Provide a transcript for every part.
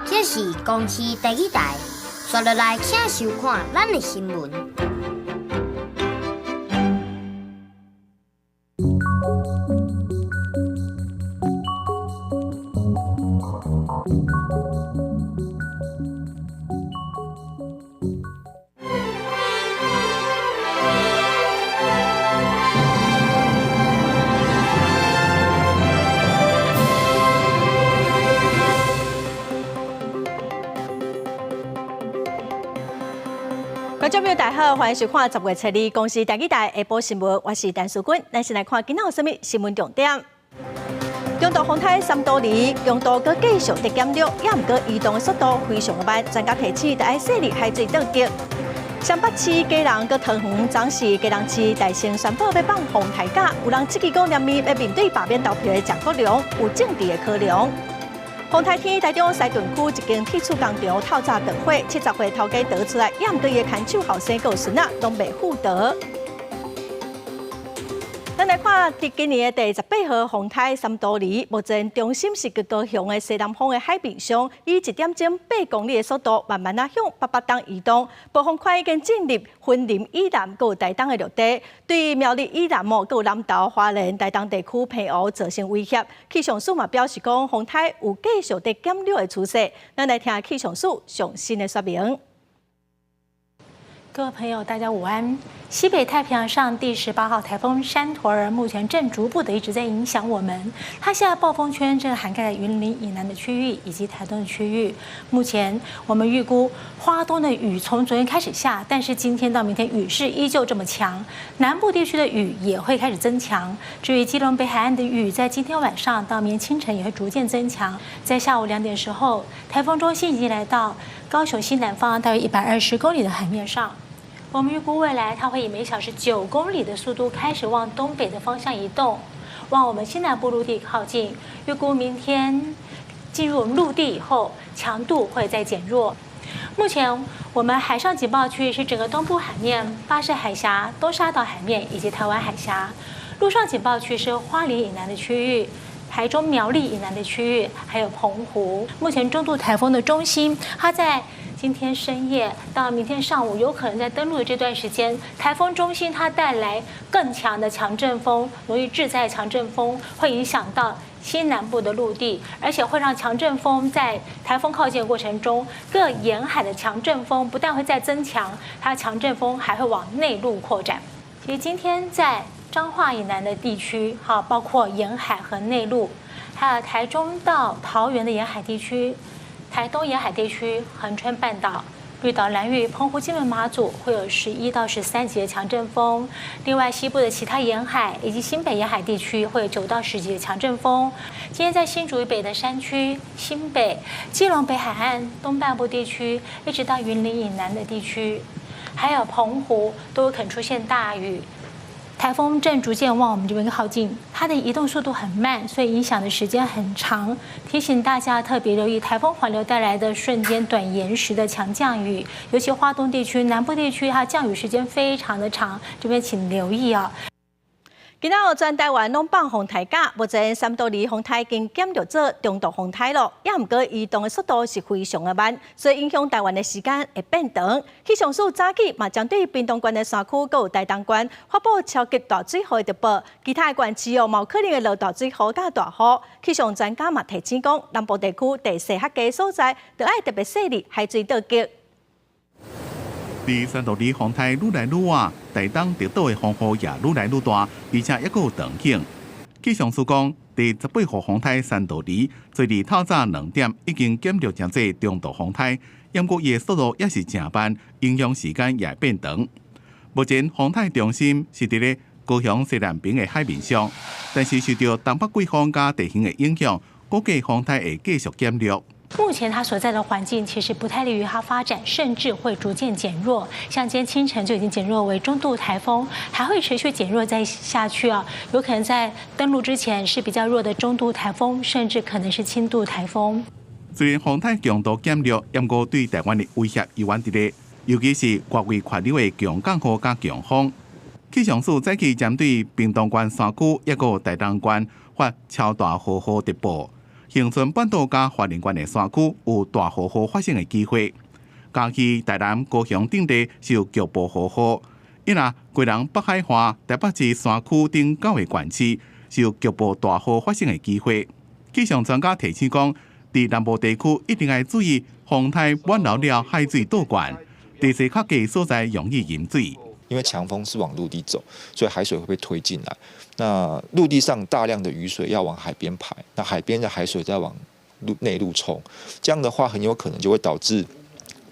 這是公視第二台，紲落來請收看咱的新聞。觀眾朋友大家好，歡迎收看10月初二公視第二台下晡新聞，我是陳淑君。咱先來看今仔有啥物新聞重點。中度風颱三都梨，強度閣繼續佇減弱，也毋過移動的速度非常的慢，專家提醒著愛細膩海水倒激。雙北市基隆閣桃園，昨時基隆市大聲宣布欲放風颱假，有人質疑講連面欲面對罷免投票的鄭國樑有政治的考量。風颱天，台中西屯區一間鐵厝工廠透早著火，70歲頭家逃出來，也毋過伊的牽手後生閣有孫仔攏袂赴逃。咱來看，佇今年的第18號風颱三都梨，目前中心是佇高雄的西南方的海面上，以1點鐘8公里的速度，慢慢仔向北北東移動。暴風圈已經進入雲林以南閣有台東的陸地，對苗栗以南哦，閣有南投、花蓮、台東地區澎湖造成威脅。氣象署嘛表示講，風颱有繼續佇減弱的趨勢。咱來聽氣象署上新的說明。各位朋友，大家午安。西北太平洋上第18號颱風山陀兒目前正逐步的一直在影響我們。它現在暴風圈正涵蓋在雲林以南的區域以及台東的區域。目前我們預估花東的雨從昨天開始下，但是今天到明天雨勢依舊這麼強，南部地區的雨也會開始增強。至於基隆北海岸的雨，在今天晚上到明天清晨也會逐漸增強。在下午2點時候，颱風中心已經來到高雄西南方大約120公里的海面上。我們預估未來它會以每小時9公里的速度開始往東北的方向移動，往我們西南部陸地靠近。預估明天進入我們陸地以後，強度會再減弱。目前我們海上警報區域是整個東部海面、巴士海峽、東沙島海面以及台灣海峽；陸上警報區是花蓮以南的區域、台中苗栗以南的區域，還有澎湖。目前中度颱風的中心，它在今天深夜到明天上午，有可能在登陸的這段時間，颱風中心它帶來更強的強陣風，容易致災強陣風會影響到西南部的陸地，而且會讓強陣風在颱風靠近的過程中，各沿海的強陣風不但會再增強，它強陣風還會往內陸擴展。其實今天在彰化以南的地區，哈，包括沿海和內陸，還有台中到桃園的沿海地區、台東沿海地區、恆春半島、綠島、蘭嶼、澎湖、金門、馬祖會有11到13級的強陣風。另外，西部的其他沿海以及新北沿海地區會有9到10級的強陣風。今天在新竹以北的山區、新北、基隆北海岸東半部地區，一直到雲林以南的地區，還有澎湖都有可能出現大雨。颱風正逐漸往我們這邊靠近，它的移動速度很慢，所以影響的時間很長。提醒大家特別留意颱風環流帶來的瞬間短延時的強降雨，尤其花東地區、南部地區，它降雨時間非常的長，這邊請留意啊。今仔日全台灣攏放風颱假，目前三都梨風颱已經減弱做中度風颱咯，也毋過移動的速度是非常的慢，所以影響台灣的時間會變長。氣象署早起嘛針對屏東縣的山區閣有台東縣發布超級大水雨的特報，其他的縣市哦，嘛有可能會落大水雨佮大雨。氣象專家嘛提醒講，南部地區地勢較低所在，著愛特別細膩海水倒激。佇三都梨風颱愈來愈倚，台東直島的風雨也愈來愈大，而且猶閣有長景。氣象署講，第18號風颱三都梨，昨日透早2點已經減弱成做中度風颱，毋過伊的速度也是誠慢，影響時間也變長。目前風颱中心是佇咧高高雄西南邊的海面上，但是受著東北季風佮地形的影響，估計風台會繼續減弱。目前它所在的環境其實不太利於它發展，甚至會逐漸減弱。像今天清晨就已經減弱為中度颱風，還會持續減弱再下去啊，有可能在登陸之前是比較弱的中度颱風，甚至可能是輕度颱風。雖然風台強度減弱，毋過對台灣的威脅猶原佇咧，尤其是外圍環流的強降雨佮強風。氣象署早起針對屏東縣山區抑閣台東縣發超大豪雨特報。恆春半島佮花蓮縣的山區有大豪雨發生的機會。嘉義、台南、高雄等地受局部豪雨，因而基隆北海岸、台北市山區等九个縣市受局部大雨發生的機會。氣象專家提醒講，佇南部地區一定愛注意風台滿流了海水倒灌，地勢較低所在容易淹水。因為強風是往陸地走，所以海水會被推進來。那陸地上大量的雨水要往海邊排，那海邊的海水再往陸內陸衝，這樣的話很有可能就會導致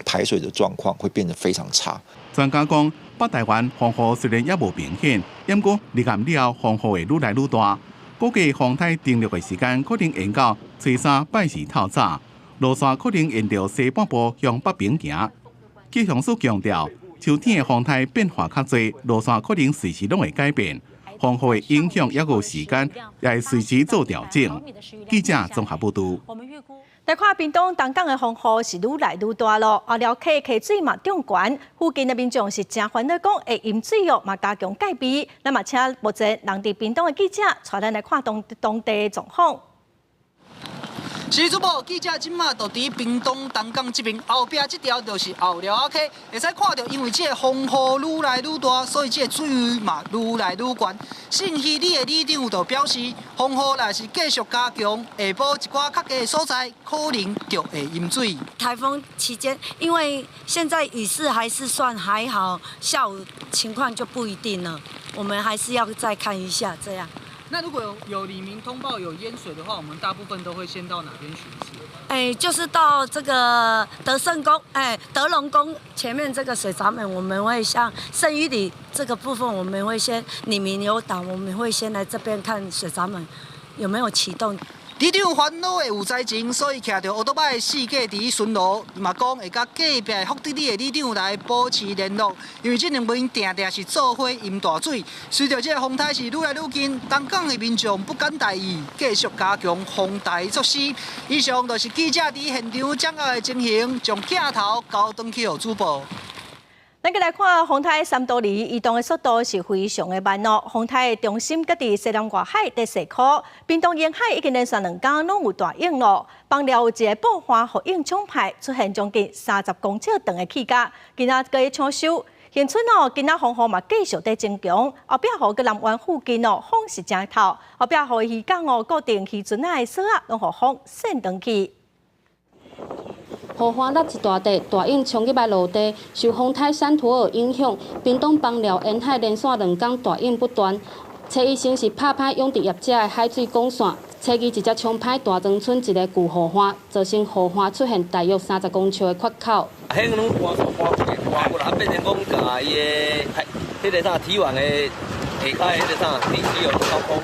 排水的狀況會變得非常差。專家講，北台灣風雨雖然猶無明顯，毋過入暗了後風雨會愈來愈大，估計風台登陸的時間可能延到初三拜四透早，路線可能沿著西半部向北邊行。氣象署強調，秋天的風台變化較濟，路線可能隨時攏會改變，風雨的影響抑閣時間也會隨時做調整。記者綜合報導。來看屏東東港的風雨是愈來愈大囉，後寮溪溪水嘛漲懸，附近的民眾是誠煩惱，講會淹水哦，嘛加強戒備。咱嘛請目前人佇屏東的記者帶咱來看當當地的狀況。是主播，記者這馬就佇屏東東港這邊，後壁這條就是後寮仔溪，會使看著，因為這个風雨愈來愈大，所以這个水位嘛愈來愈懸。信義里的里長就表示，風雨若是繼續加強，下晡一寡較低的所在可能就會淹水。颱風期間，因為現在雨勢還是算還好，下午情況就不一定了，我們還是要再看一下這樣。那如果有里民通報有淹水的話，我們大部分都會先到哪邊巡視？哎，就是到這個德勝宮，哎，德隆宮前面這個水閘門，我們會向聖玉里這個部分，我們會先里民有打，我們會先來這邊看水閘門有沒有啟動。里長煩惱會有災情，所以騎著歐多擺四界佇巡邏，伊嘛講會佮隔壁的福德里的里長來保持聯絡，因為這兩邊定定是做伙淹大水。隨著這个風台是愈來愈近，東港的民眾不敢大意，繼續加強防台措施。以上就是記者佇現場掌握的情形，將鏡頭交轉去予主播。咱閣來看風台三多利移動的速度是非常的慢哦。風台的中心閣佇西南外海佇西箍，屏東沿海已經連續兩工攏有大湧囉。枋寮有一个布帆予湧沖歹，出現將近30公尺長的氣甲，今仔閣咧搶修。恆春哦，今仔風雨嘛繼續佇增強，後壁湖佮南灣附近哦，風是誠透，後壁湖的漁港哦，固定漁船仔的索仔攏予風扇轉去。雨帆落一大塊，大湧衝入來陸地，受風台珊陀爾影響，屏東枋寮沿海連續兩工大湧不斷。初一先是拍歹養殖業者的海水管線，初二直接衝歹大莊村一个舊雨帆，造成雨帆出現大約30公尺的缺口。彼攏搬線搬過搬過來，變成講共伊的彼个啥堤網的下跤彼个啥地基有掏空，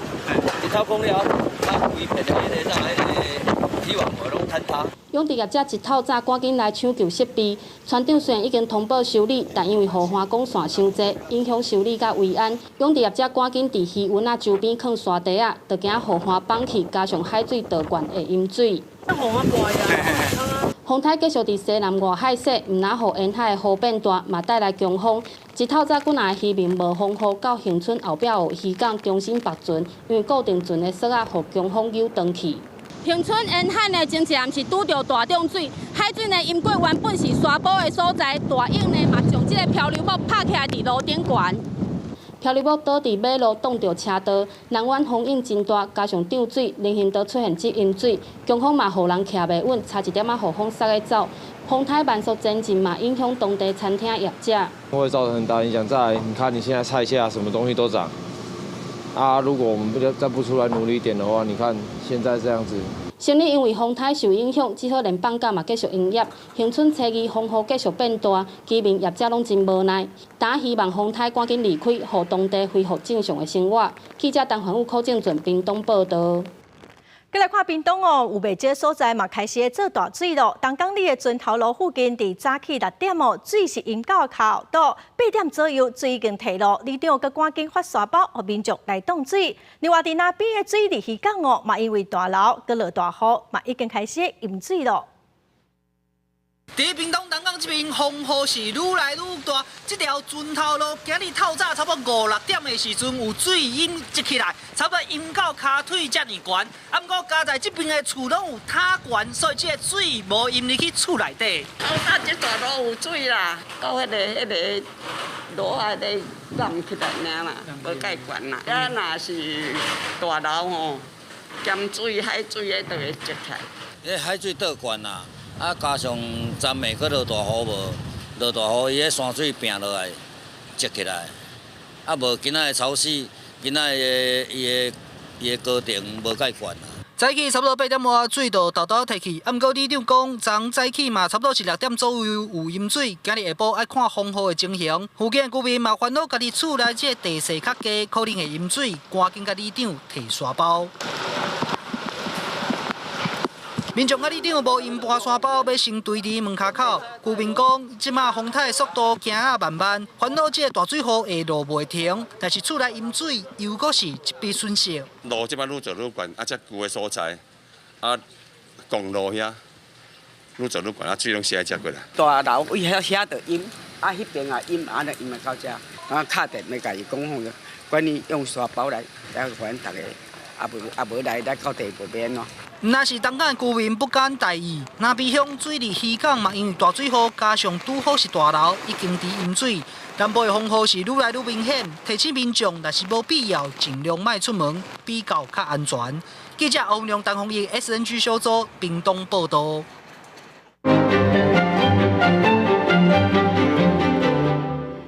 一掏空了，啊，規片的彼个啥彼个堤網攏坍塌。養殖業者一透早趕緊來搶救設備，船長雖然已經通報修理，但因為雨帆管線傷濟，影響修理佮維安。養殖業者趕緊佇魚塭仔周邊囥沙袋仔，就驚雨帆崩去，加上海水倒灌會淹水。風台繼續佇西南外海勢，毋但予沿海的雨變大，嘛帶來強風。一透早，幾若个漁民冒風雨到恆春後壁湖漁港重新縛船，因為固定船的索仔予強風扭轉去。恆春沿海呢，前一暗是拄著大漲水，海水呢淹過原本是沙埔的所在，大湧呢嘛將這个漂流木拍起來佇路頂懸。漂流木倒佇馬路擋著車道，南灣風湧真大，加上漲水，人行道出現積淹水，強風嘛予人徛袂穩，差一點仔予風捒咧走。風台慢速前進嘛，影響當地餐廳業者。會造成很大影響。再來，你看你現在菜價什麼東西都漲，啊，如果我們不再不出來努力一點的話，你看現在這樣子。先日因為風颱受影響，只好連放假嘛繼續營業。恆春初二風雨繼續變大，居民業者攏真無奈。但希望風颱趕緊離開，予當地恢復正常的生活。記者陳環宇、柯正俊屏東報道。閣來看屏東哦，有袂少所在嘛開始做大水囉。東港里的圳頭路附近，佇早起6點哦，水是淹到跤肚，8點左右水已經退落。里長閣趕緊發沙包，予民眾來擋水。另外，佇南邊的水利漁港哦，嘛因為大流閣落大雨，嘛已經開始淹水囉。佇屏東南港這邊風雨是愈來愈大，這條圳頭路今日透早差不多五六點的時陣有水淹積起來，差不多淹到跤腿遮爾懸。啊，毋過佳哉這邊的厝攏有塔懸，所以這个水無淹入去厝內底。透早這大路有水啦，到彼个路仔咧淹起來爾啦，無蓋懸啦。啊，若是大流吼，鹹水、海水彼就會積起來。彼海水倒懸啦。啊，加上昨暝閣落大雨無？落大雨，伊彼山水拚落來，積起來。啊，無今仔的潮汐，今仔的伊的高程無蓋懸啊。早起差不多8點外，水就沓沓退去。啊，毋過里長講，昨早起嘛差不多是6點左右有淹水。今日下晡愛看風雨的情形。附近的居民嘛煩惱，家己厝內這个地勢較低，可能會淹水，趕緊共里長提沙包。民眾佮里長無閒搬沙包，欲先堆佇門跤口。居民講，這馬風颱速度行啊慢慢，煩惱這个大水雨會落袂停。但是厝內淹水，又閣是一筆損失。路這擺愈做愈懸，啊，遮舊的所在，啊，公路遐愈做愈懸，啊，水攏瀉遮過來。大樓位遐遐就淹，啊，彼邊也淹，啊，淹來到遮，啊，敲電話共伊講吼，關於用沙包來來予阮逐家，啊無來到地步欲按怎。毋但是東港居民不敢大意，南埤鄉水利漁港嘛，因為大水雨加上拄好是大流，已經佇淹水。南部的風雨是愈來愈明顯，提醒民眾若是無必要，盡量莫出門，比較較安全。記者歐良、陳宏毅，SNG 小組屏東報道。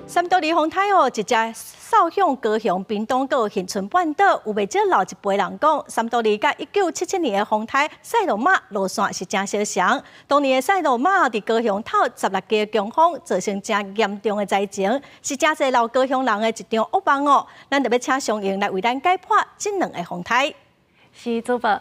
三多利風颱哦，直接掃向高雄、屏東、閣有恆春半島，有袂少老一輩人講，三多利佮1977年的風颱賽洛瑪路線是誠相像。當年的賽洛瑪佇高雄透16個強風，造成誠嚴重的災情，是誠濟老高雄人的一場噩夢哦。咱就欲請雙瑩來為咱解剖這兩个風颱。是主播。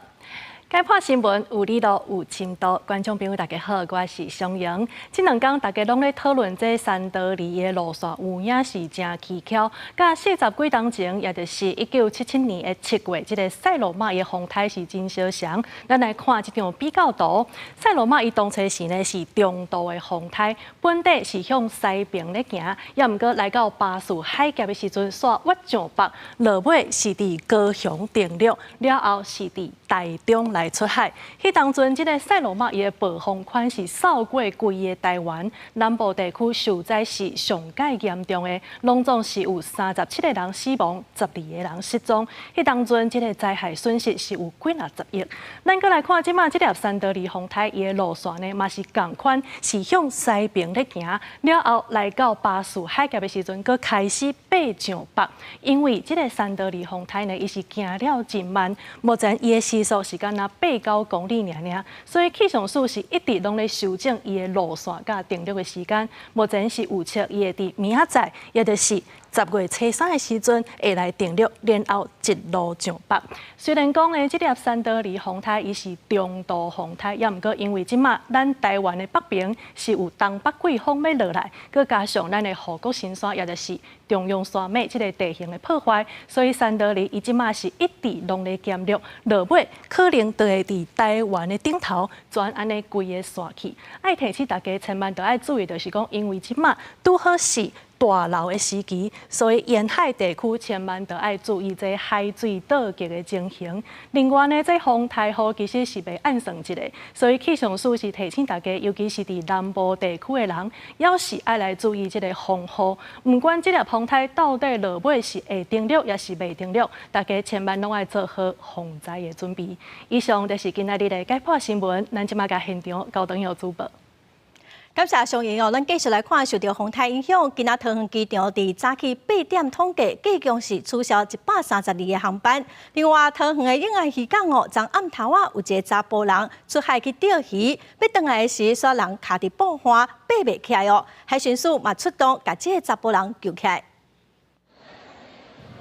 解剖新聞有理路有深度，觀眾朋友大家好，我是雙瑩。這兩工大家攏咧討論這三多利的路線有影是誠蹊蹺。佮40幾冬前，也就是1977年的7月，這个賽洛瑪的風颱是真相像。咱來看這張比較圖，賽洛瑪伊當初時呢是中度的風颱，本底是向西爿咧行，也毋過來到巴士海峽的時陣，煞越上北，落尾是佇高雄登陸，了後是佇台中來出海。彼當陣，這个賽洛瑪伊的暴風圈是掃過規个台灣南部地區，受災是上蓋嚴重的，攏總是有37個人死亡，12個人失蹤。彼當陣，這个災害損失是有幾若十億。咱閣來看這馬這粒三多利風颱，伊的路線呢嘛是仝款，是向西爿咧行，了後來到巴士海峽的時陣，閣開始爬上北。因為這个三多利風颱呢，伊是行了真慢，目前伊的時速是敢若8、9公里爾爾，所以氣象署是一直攏咧修正伊的路線佮登陸的時間。目前是預測伊會佇明仔載，也就是10月初3的時陣會來登陸，然後一路上北。雖然講呢，這粒三多利風颱伊是中度風颱，也毋過因為這馬咱台灣的北邊是有東北季風欲落來，閣加上咱的護國神山，也就是中央山脈這个地形的破壞，所以三多利伊這馬是一直攏咧減弱，落尾可能就會佇台灣的頂頭全按呢規个散去。愛提醒大家千萬著愛注意，就是講因為這馬拄好是大流的時期，所以沿海地區千萬著愛注意這海水倒激的情形。另外呢，這風颱雨其實是袂按算一个，所以氣象署是提醒大家，尤其是佇南部地區的人，猶是愛來注意這个風雨。毋管這粒風颱到底落尾是會登陸，抑是袂登陸，大家千萬攏愛做好防災的準備。以上就是今仔日的解剖新聞，咱這馬共現場交轉予主播。感謝上英哦，咱繼續來看受著風颱影響，今仔桃園機場佇早起8點統計，計共是取消132個航班。另外，桃園的永安漁港哦，昨暗頭仔有一个查埔人出海去釣魚，欲轉來的時，煞人卡佇布岸，爬袂起來哦。海巡署嘛出動，共這个查埔人救起來。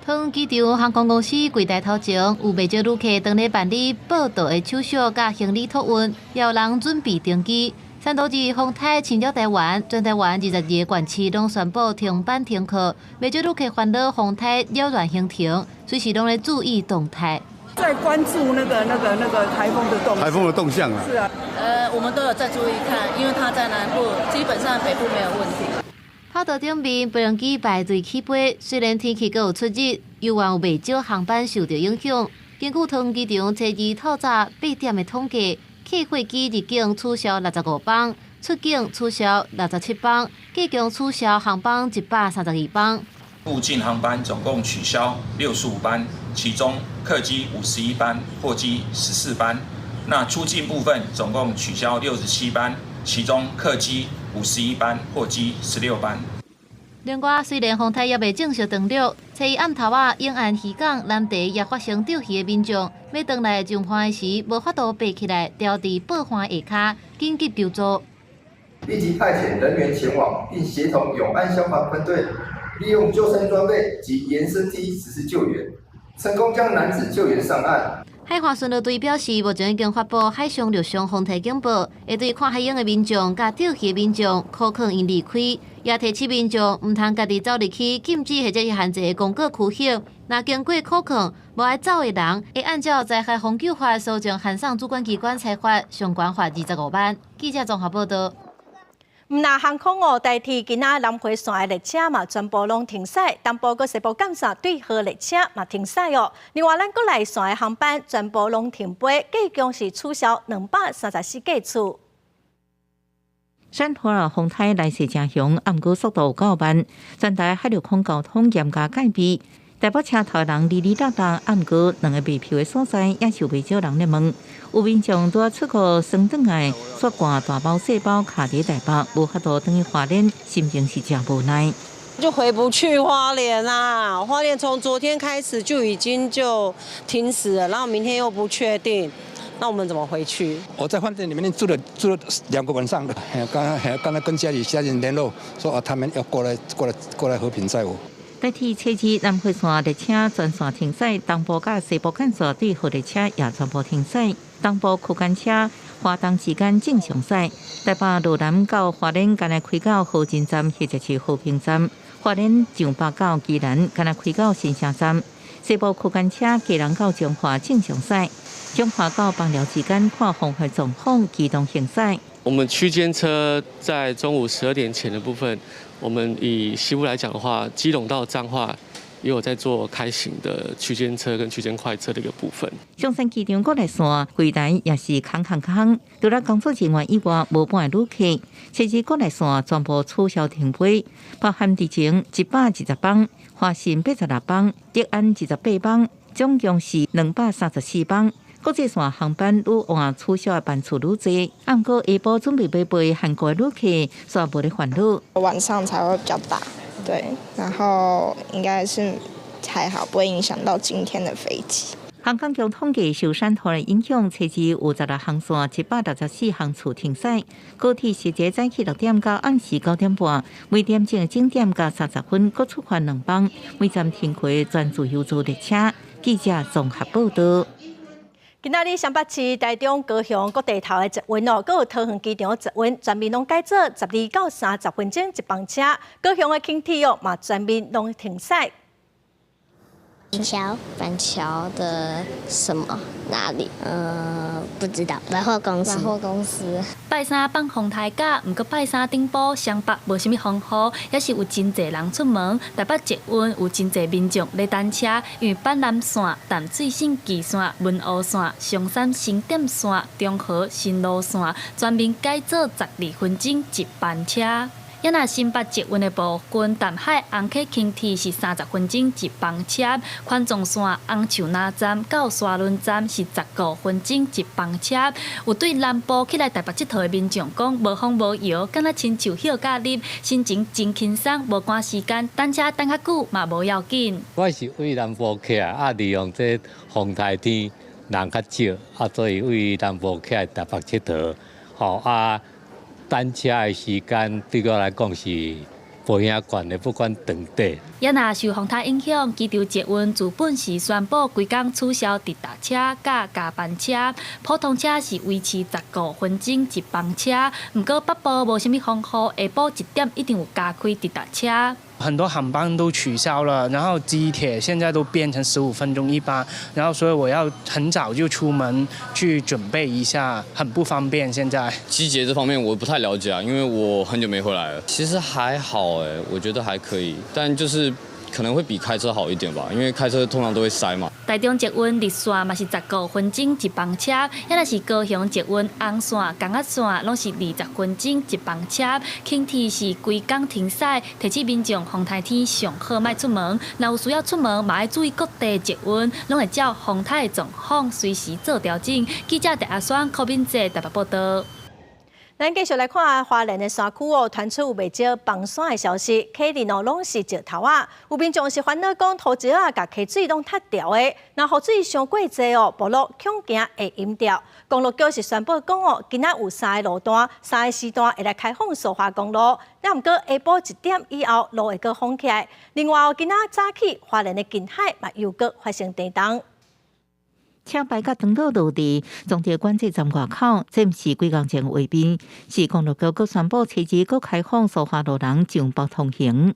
桃園機場航空公司櫃台頭前有袂少旅客當咧辦理報到的手續佮行李託運，也有人準備登機。山多日風颱侵擾台灣，全台灣22個縣市攏宣布停班停課，袂少旅客煩惱風颱擾亂行程，隨時攏咧注意動態。在關注那個颱風的動颱風的動向啊。是啊。我們都有在注意看，因為它在南部，基本上北部沒有問題。跑道頂面飛行機排隊起飛，雖然天氣閣有出熱，猶原有袂少航班受著影響。根據桃園機場初二透早8點的統計，客貨機入境取消65班，出境取消67班，計共取消航班132班。入境航班總共取消65班，其中客機51班，貨機14班。那出境部分總共取消67班，其中客機51班，貨機16班。另外，雖然風颱猶未正式登陸，初一暗頭仔永安漁港南埕也發生釣魚的民眾，欲轉來上岸時無法度爬起來，牢佇布岸下跤，緊急求助。立即派遣人員前往，並協同永安消防分隊，利用救生裝備及延伸梯實施救援，成功將男子救援上岸。海岸巡邏隊表示，目前已經發布海上、陸上風颱警報，會對看海湧的民眾佮釣魚的民眾苦勸𪜶離開，也提醒民眾毋通家己走入去禁止或者是限制的公告區域。若經過苦勸無愛走的人，會按照災害防救法訴狀函送主管機關裁罰，上懸罰25萬。記者綜合報道。毋但航空哦，台鐵今仔南迴線的列車嘛，全部攏停駛；東部佮西部幹線對號列車嘛停駛哦。另外，咱國內線的航班全部攏停飛，計共是取消234架次。山陀兒風颱來勢誠強，毋過速度有夠慢，全台海陸空交通嚴格戒備。台北車頭人離離落落，毋過兩个賣票的所在也是有袂少人咧問。有民眾拄仔出國耍轉來，煞掛大包細包卡佇台北，無法度轉去花蓮，心情是誠無奈。就回不去花蓮啦！花蓮從昨天開始就已經就停駛了，然後明天又不確定，那我們怎麼回去？我在飯店裡面住了2個晚上的，剛剛跟家裡家人聯絡，說啊，他們要過來和平載我。台鐵初二南迴線列車全線停駛，東部佮西部幹線對號列車也全部停駛。東部區間車花東之間正常駛，台北羅南到花蓮干焦開到河津站或者是和平站，花蓮上北到宜蘭干焦開到新城站。西部區間車基隆到彰化正常駛，彰化到枋寮之間看風雨狀況機動行駛。我們區間車在中午12點前的部分，我們以西部來講的話，基隆到彰化也有在做開行的區間車跟區間快車的一個部分。松山機場國內線櫃台也是空空空，除了工作人員以外，無半个旅客。初二國內線全部取消停飛，包含之前120班、華信86班、德安28班，總共是234班。國際線航班愈換取消的班次愈濟，毋過下晡準備欲飛韓國的旅客，煞無咧煩惱。晚上才會比較大，對，然後應該是還好，不會影響到今天的飛機。航空局統計，受山陀的影響，初二有16航線764航次停駛。高鐵實際早起6點到暗時9點半，每點鐘整點加30分，閣出發2班，每站停開全自由座列車。記者綜合報道。今仔日雙北市、台中、高雄各地頭的捷運哦，閣有桃園機場捷運，全面攏改做12到30分鐘一班車。高雄的輕鐵哦，嘛全面攏停駛。板橋，板橋的什麼？哪裡？不知道。百貨公司。百貨公司。拜三放風颱假，毋過拜三頂晡雙北無啥物風雨，也是有真濟人出門。台北捷運有真濟民眾咧等車，因為板南線、淡水新岐線、文湖線、松山新店線、中和新蘆線全面改做12分鐘一班車。也若新北捷运的部分，淡海红溪轻铁是30分钟一班车，环状线红树林站到沙仑站是15分钟一班车。有对南部去来台北𨑨迌的民众讲，無風無搖，敢若親像歇假日，心情真輕鬆，無趕時間，等車等較久嘛無要緊。我是對南部去啊，利用這風颱天人較少，啊，所以對南部去來台北𨑨迌，吼啊。等車的時間對我來講是無影懸的，不管長短。也若受風颱影響，機場捷運自本時宣布規工取消直達車佮加班車，普通車是維持15分鐘一班車。毋過北部無啥物風雨，下晡1點一定有加開直達車。很多航班都取消了，然後機鐵現在都變成15分鐘一班，然後所以我要很早就出門去準備一下，很不方便。現在機捷這方面我不太了解啊，因為我很久沒回來了。其實還好欸，我覺得還可以，但就是可能會比開車好一點吧，因為開車通常都會塞嘛。台中捷運綠線嘛是15分鐘一班車，抑若是高雄捷運紅線、港仔線，攏是20分鐘一班車。輕鐵是規工停駛，提醒民眾風颱天上好莫出門，若有需要出門，嘛愛注意各地捷運，攏會照風颱的狀況隨時做調整。記者鄭阿雙、柯敏哲台北報道。咱繼續來看花蓮的山區哦，傳出有袂少崩山的消息，溪裡哦攏是石頭仔，有民眾是煩惱講土石仔共溪水攏塞牢的，若雨水傷過濟哦，暴露恐驚會淹掉。公路局是宣布講哦，今仔有三个路段、三个時段會來開放蘇花公路，但毋過下晡1點以後路會閣封起來。另外哦，今仔早起花蓮的近海嘛又閣發生地動。車排甲長落落佇中壢管制站外口，這毋是幾工前畫面，是公路局閣宣布，初二閣開放蘇花路人上北通行。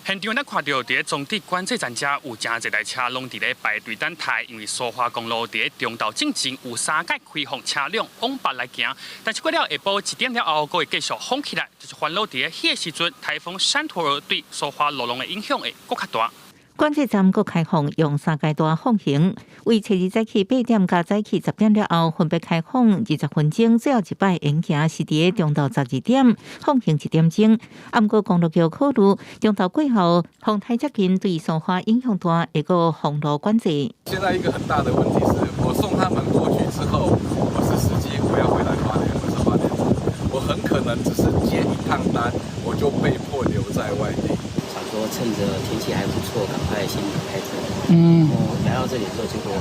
現場咱看著佇咧中壢管制站遮有誠濟台車攏佇咧排隊等待，因為蘇花公路佇咧中晝進前有三擺開放車輛往北來行，但是過了下晡1點了後，閣會繼續封起來，就是煩惱佇咧彼個時陣，颱風山陀兒對蘇花路廊的影響會閣較大。管制站閣開放，用三階段放行，為初二早起8點佮早起10點了後，分別開放20分鐘，最後一擺延行是佇咧中晝12點放行1點鐘。啊，毋過公路局考慮中晝過後，風颱接近對蘇花影響大，會閣封路管制。現在一個很大的問題是，我送他們過去之後，我是司機，我要回來花蓮，我是花蓮，我很可能只是接一趟單，我就被迫留在外地。想說趁着天氣還不錯，趕快先離開這裡。然後來到這裡之後，結果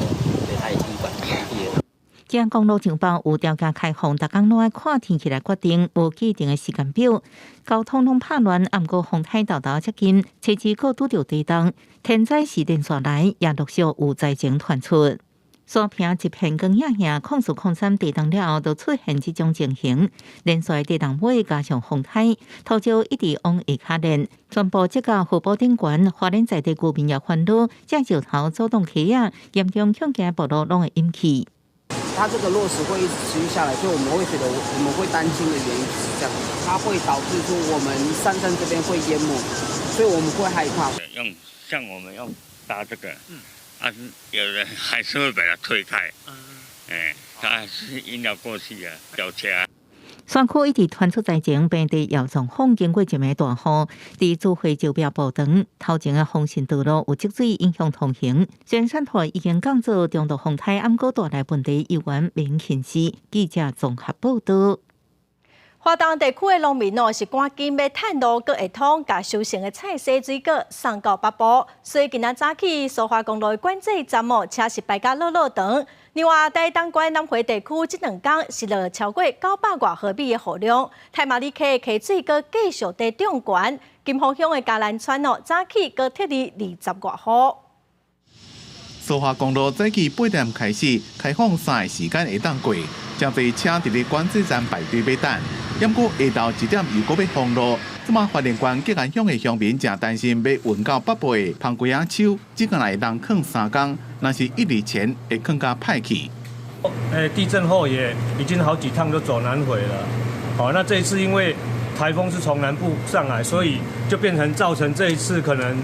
對他已經關閉了。既然公路上報有條件開放，逐工攏愛看天氣來決定，無既定的時間表。交通攏拍亂，毋過風颱沓沓接近，車子閣拄著地動，天災是連續來，也陸續有災情傳出。山坪一片光影影，04-03地動了後，就出現這種情形。連續地動尾加上風颱，土石一直往下跤連，全部積到湖泊頂懸，花蓮在地居民也煩惱，這石頭阻擋溪仔，嚴重恐驚暴露攏會淹去。它這個落石會一直持續下來，所以我們會覺得我們會擔心的原因是這樣，它會導致說我們山上這邊會淹沒，所以我們會害怕。用像我們用搭這個。啊，有人還是會把它推開，他還是硬要過去啊，飆車。山區一直傳出災情，平地也狀況經過一暝大雨，佇主會石壁步長頭前的豐順道路有積水影響通行。雖然山陀已經降做中度風颱，毋過帶來問題猶原免輕視。記者綜合報道。花東地區的農民哦，是趕緊欲趁路閣會通，共收成的菜蔬水果送到北部。所以今仔早起蘇花公路的管制站哦，車是排甲落落長。另外，台東縣南迴地區這兩工是落超過900外毫米的雨量，太麻里溪溪水閣繼續佇漲懸。金峰鄉的嘉蘭村哦，早起閣撤離20外戶。蘇花公路早起8點開始開放三個時間會當過，誠濟車佇咧管制站排隊欲等。毋過下晝1點又閣欲封路，這馬花蓮縣吉安鄉的鄉民誠擔心，欲運到北部的番瓜仔手，只敢會當囥三工，若是一日前會囥甲歹去。地震後也已經好幾趟都走南迴了。好，那這一次因為颱風是從南部上來，所以就變成造成這一次可能，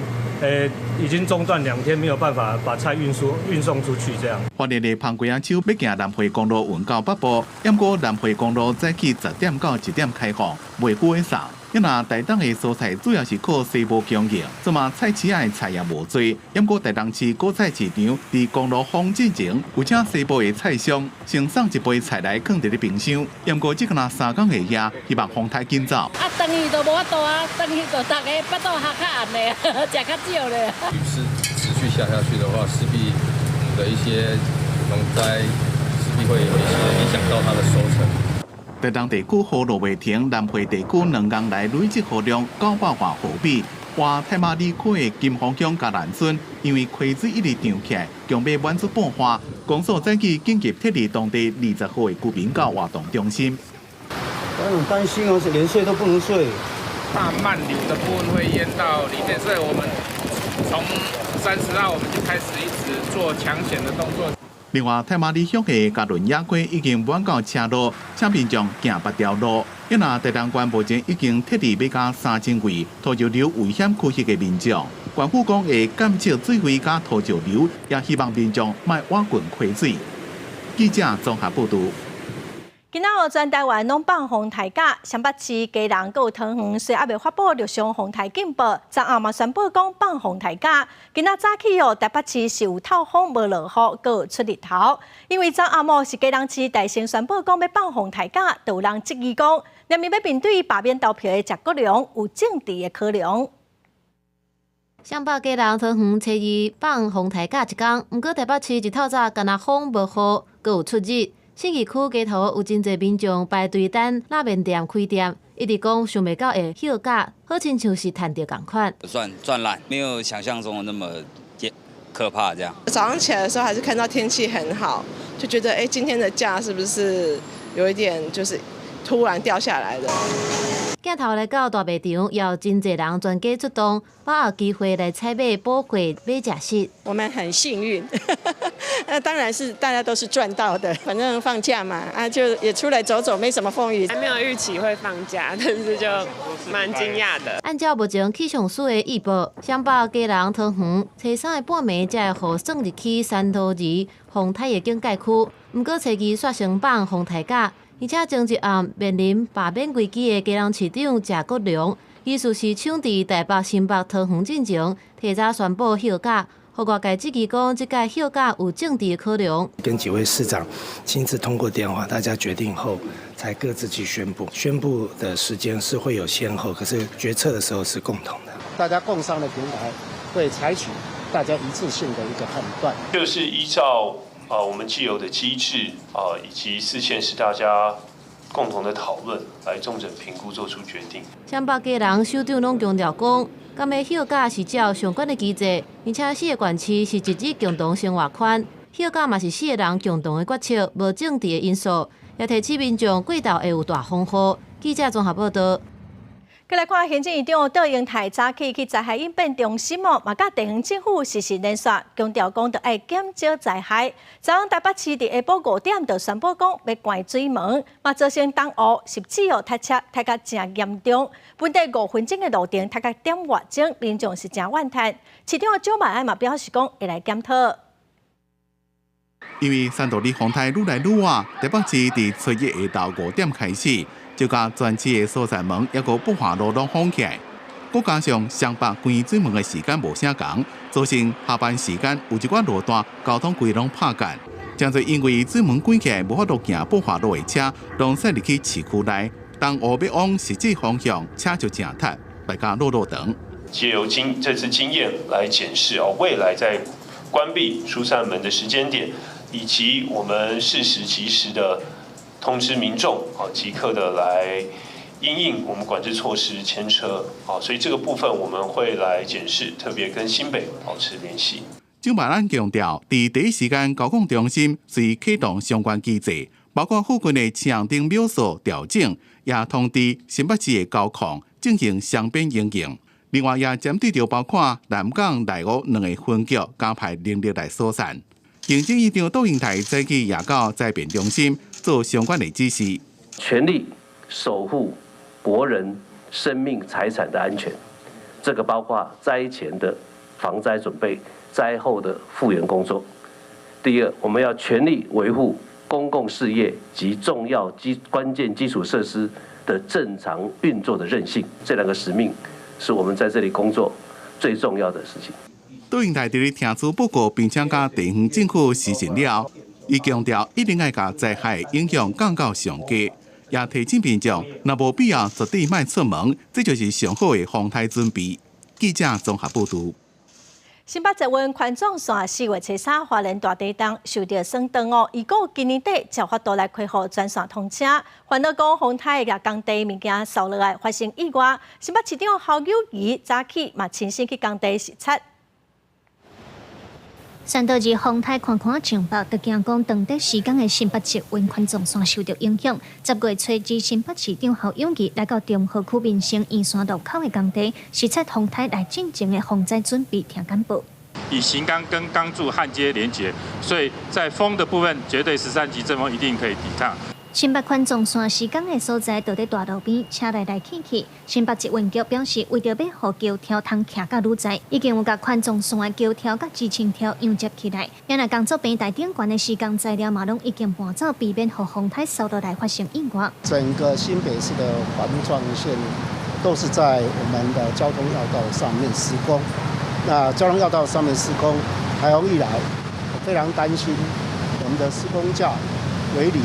已經中斷2天，沒有辦法把菜運輸運送出去。這樣。花蓮的番瓜仔手欲經南迴公路運到北部，毋過南迴公路早起10點到1點開放，袂久會送。因若台東的蔬菜主要是靠西部供應，這馬菜市仔的菜也無濟。毋過台東市果菜市場佇公路封進前，有請西部的菜商先送一批菜來囥佇咧冰箱。毋過這若三工下夜，希望風颱緊走。啊，轉去都無法度啊，轉去就逐个腹肚較較暗咧，食較少咧。雨勢持續下下去的話，勢必我們的一些農災勢必會有一些影響到它的收成。台東地區雨落袂停，南迴地區兩工來累積雨量900外毫米。外太馬里區的金峰鄉嘉蘭村，因為溪水一直漲起來，強欲滿出布花，公所早起緊急撤離當地20戶的居民到活動中心。我很擔心哦，連睡都不能睡。怕漫流的部分會淹到裡面，所以我們從30號我們就開始一直做搶險的動作。另外，太馬里鄉的嘉崙野溪已經滿到車路，請民眾行別條路。因若台東縣目前已經撤離欲加3000位土石流危險區域的民眾，縣府講會減少水費佮土石流，也希望民眾莫挖掘溪水。記者綜合報導。今仔日全台灣攏放風颱假，雙北市基隆閣有桃園，雖猶未發布陸上風颱警報，昨暗嘛宣布講放風颱假。今仔早起哦，台北市是有透風無落雨，閣有出日頭。因為昨暗哦是基隆市代先宣布講欲放風颱假，就有人質疑講，明明欲面對罷免投票的謝國樑有政治的考量。雙北基隆桃園初二放風颱假一工，毋過台北市一透早干焦風無雨，閣有出日。信義區街頭有真濟民眾排隊等拉麵店開店，一直講想袂到會歇假，好親像是趁著仝款。算賺爛，沒有想象中的那麼可怕。這樣。早上起來的時候還是看到天氣很好，就覺得欸，今天的假是不是有一點就是突然掉下來的？鏡頭來到大賣場，也有真濟人全家出動，把握機會來採買補貨買食食。我們很幸運，那當然是大家都是賺到的。反正放假嘛，啊就也出來走走，沒什麼風雨。還沒有預期會放假，但是就蠻驚訝的。按照目前氣象署的預報，雙北基隆桃園初三的半暝才會予算入去山多二風颱的警戒區。毋過初二煞先放風颱假。而且前一暗面臨罷免危機的基隆市長謝國樑，伊事實搶佇台北、新北、桃園進前，提早宣布歇假，予外界質疑講這屆歇假有政治考量。跟幾位市長親自通過電話，大家決定後才各自去宣布。宣布的時間是會有先後，可是決策的時候是共同的。大家共商的平台會採取大家一致性的一個判斷，就是依照我們既有的機制啊，以及四縣市大家共同的討論，來綜整評估，做出決定。雙北基隆首長攏強調講，敢欲歇假是照相關的機制，而且四個縣市是一日共同生活圈，歇假嘛是四個人共同的決策，無政治的因素，也提醒民眾過晝會有大風雨。記者綜合報導。過來看行政院長卓榮泰早起去災害應變中心哦，嘛佮地方政府實時連線，強調講著愛減少災害。昨昏台北市佇下晡5點就宣布講欲關水門，嘛造成東湖汐止哦塞車塞甲誠嚴重，本地5分鐘的路程塞甲點外鐘，民眾是誠怨嘆。市長蔣萬安嘛表示講會來檢討。因為珊多里風颱愈來愈倚，台北市佇初一下晝5點開始，就共全市的疏散門抑閣布華路攏封起來，閣加上雙北關水門的時間無啥仝，造成下班時間有一寡路段交通規攏拍結。誠濟因為水門關起來，無法度行布華路的車，攏駛入去市區內。東湖欲往汐止方向，車就誠塞，大家落落長。藉由這次經驗來檢視哦，未來在關閉疏散門的時間點，以及我們適時及時的通知民眾，啊，即刻的來因應我們管制措施遷車，啊，所以這個部分我們會來檢視，特別跟新北保持聯繫。蔣萬安強調，佇第一時間交控中心隨啟動相關機制，包括附近的青紅燈秒數調整，也通知新北市的交控進行雙邊應用。另外，也針對著包括南港、內湖兩个分局加派人力來疏散。行政院長卓榮泰早起也到災變中心做相關的指示，全力守護國人生命財產的安全，這個包括災前的防災準備、災後的復原工作。第二，我們要全力維護公共事業及重要關鍵基礎設施的正常運作的韌性。這兩個使命是我們在這裡工作最重要的事情。杜英台佇咧聽取報告，並且佮地方政府視訊了，伊強調一定愛共災害影響降到上低，也提醒民眾，若無必要絕對莫出門，這就是上好的防颱準備。記者綜合報導。新北捷運環狀線4月初3花蓮大地動受著損斷哦，預估今年底才有法度來恢復全線通車。煩惱講風颱共工地物件掃落來發生意外，新北市長侯友宜早起嘛親身去工地視察。宣導日風颱看看上北，就驚講當地時間的新北捷運環狀線受著影響。10月初二，新北市長侯友宜來到中和區民生圓山路口的工地，視察風颱來進前的防災準備，聽簡報。以型鋼跟鋼柱焊接連結，所以在風的部分，絕對13級陣風一定可以抵抗。新北環狀線施工的所在，就佇大路邊，車來來去去。新北捷運局表示，為著欲予橋柱通徛甲愈在，已經有共環狀線的橋柱佮支撐柱揚接起來。原來工作平台頂懸的施工材料嘛，攏已經搬走，避免予風颱掃落來發生意外。整個新北市的環狀線都是在我們的交通要道上面施工。那交通要道上面施工，颱風一來，我非常擔心我們的施工架、圍籬、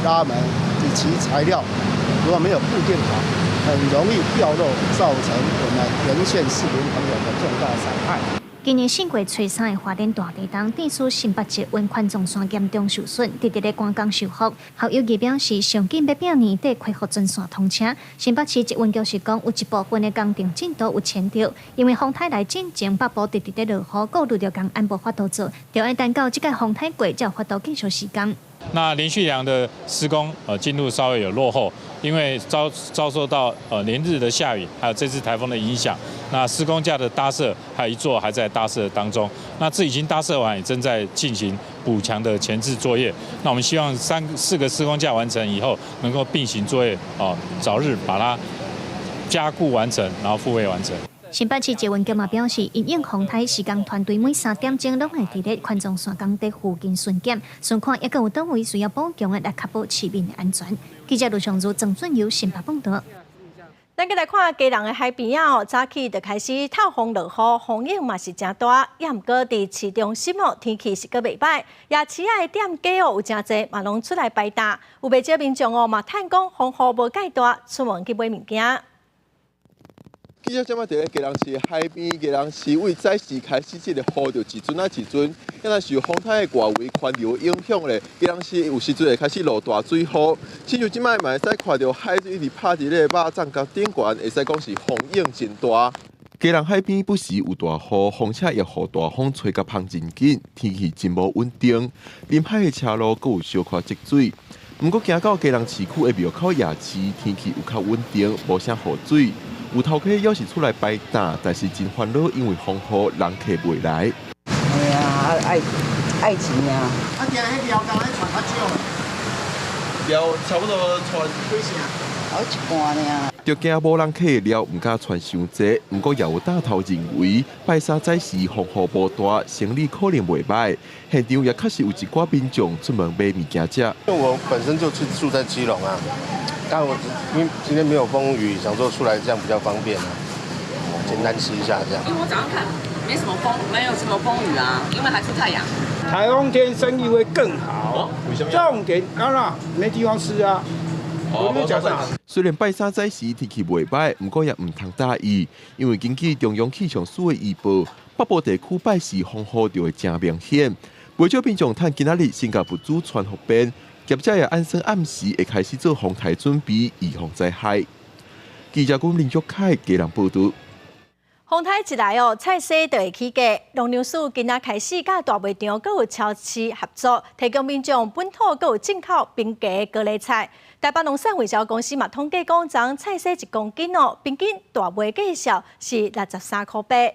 拉門以及材料，如果沒有固定好，很容易掉落，造成我們沿線市民朋友的重大傷害。今年4月初3的花蓮大地動，致使新北捷運環狀線嚴重受損，直直咧趕工修復。侯友宜表示，上緊欲拼年底恢復全線通車。新北市捷運局是講，有一部分的工程進度有延著，因為風颱來進前北部直直咧落雨，顧慮著工安無法度做，著愛等到這個風颱過，才有法度繼續施工。那連續梁的施工，進度稍微有落後，因為遭受到連日的下雨，還有這次颱風的影響，那施工架的搭設還有一座還在搭設當中，那這已經搭設完，也正在進行補強的前置作業。那我們希望三四個施工架完成以後，能夠並行作業，哦，早日把它加固完成，然後復位完成。新北市捷運局嘛表示，因應風颱施工團隊每3點鐘攏會佇咧環狀線工地附近巡檢，巡看猶閣有佗位需要補強的，來確保市民的安全。記者盧尚如、曾俊友新北報導。咱閣來看基隆的海邊仔哦，早起就開始透風落雨，風湧嘛是誠大。也毋過佇市中心哦，天氣是閣袂䆀。夜市仔的店家哦，有誠濟嘛攏出來擺檔，有袂少民眾哦嘛嘆講風雨無蓋大，出門去買物件。記者這擺佇咧基隆市海邊，基隆市為早時開始這个雨就一陣仔一陣，敢若受風颱的外圍環流影響咧，基隆市有時陣會開始落大水雨。親像這擺嘛會使看著海水一直拍佇咧肉粽角頂懸，會使講是風湧真大。基隆海邊不時有大雨，風車也予大風吹共芳真緊，天氣真無穩定。臨海的車路閣有小可積水。毋過行到基隆市區的廟口夜市，天氣有較穩定，無啥雨水。有頭家猶是出來擺檔，但是真煩惱，因為風雨人客袂來。哎呀，愛愛錢啊！啊，驚彼料工咧傳較少。料差不多傳幾成？好一半爾。著驚無人客料，毋敢傳傷濟。毋過也有大頭認為，拜三早時風雨無大，生意可能袂䆀。現場也確實有一寡民眾出門買物件食。因為我本身就住在基隆啊。但我因為今天沒有風雨，想說出來這樣比較方便啊，簡單吃一下這樣。因為我早上看沒什麼風，沒有什麼風雨啊，因為還出太陽。颱風天生意會更好。重點當然沒地方吃啊。雖然拜三早時天氣袂䆀，毋過也毋通大意，因為根據中央氣象署的預報，北部地區拜四風雨就會誠明顯。袂少民眾趁今仔日先共物資傳予便，業者也按算暗時會開始做風颱準備，預防災害。記者郭林玉凱基隆報導。風颱一來哦，菜市就會起價。農糧署今仔開始佮大賣場閣有超市合作，提供民眾本土閣有進口平價高麗菜。台北農產會銷公司嘛統計講，昨菜蒔1公斤哦，平均大賣價數是63塊8。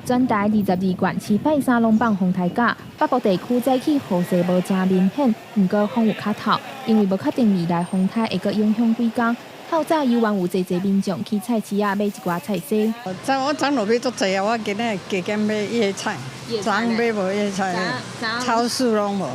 全台22縣市拜三攏放風颱假，北部地區早起雨勢無誠明顯，毋過風有較透，因為無確定未來風颱會閣影響幾工。透早猶原有濟濟民眾去菜市仔買一寡菜蒔。昨我昨落買足濟啊，我今仔加減買葉菜，昨買無葉菜，超市攏無。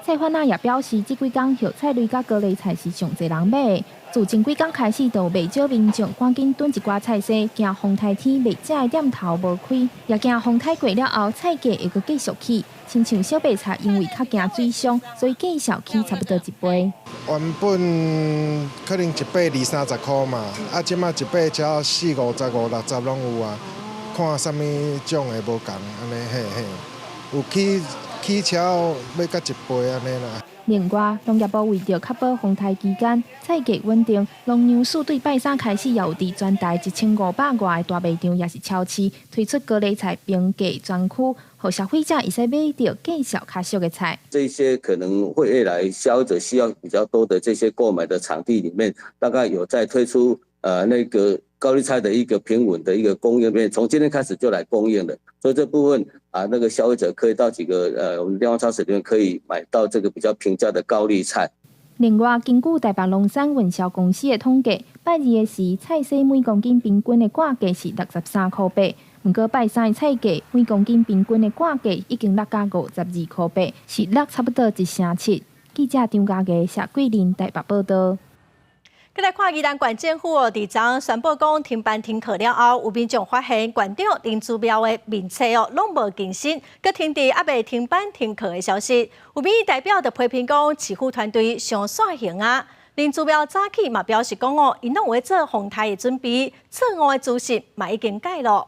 菜販仔也表示，這幾工葉菜類佮高麗菜是上濟人買的。自前幾工開始，就有袂少民眾趕緊囤一寡菜踅，驚風颱天袂食的店頭無開，也驚風颱過了後菜價會閣繼續起。親像小白菜，因為較驚水傷，所以繼續起差不多一倍。原本可能一百二三十箍嘛，啊，這馬一百才四五十、五六十攏有啊。看啥物種的無仝，按呢嘿嘿，有起起超欲閣一倍按呢啦。另外，農業部為著確保風颱期間菜價穩定，農糧署對拜三開始，也有佇全台1500外个大賣場，抑是超市推出高麗菜平價專區，予消費者會使買著價數較俗的菜。這些可能會未來消費者需要比較多的這些購買的場地裡面，大概有在推出那個高麗菜的一個平穩的一個供應面，從今天開始就來供應了，所以這部分啊，那個消費者可以到幾個我們聯合超市裡面可以買到這個比較平價的高麗菜。另外，根據台北農產運銷公司的統計，拜二的時菜踅每公斤平均的掛價是63.8塊，毋過拜三的菜價每公斤平均的掛價已經落甲52.8塊，是落差不多1成7。記者張家傑、謝桂林台北報道。閣來看宜蘭縣政府哦，佇昨宣布講停班停課了後，有民眾發現縣長林姿妙的面冊哦，攏無更新，閣停佇猶未停班停課的消息。有民意代表就批評講，市府團隊傷散形啊。林姿妙早起嘛表示講哦，𪜶攏有做風颱的準備，錯誤的資訊嘛已經改囉。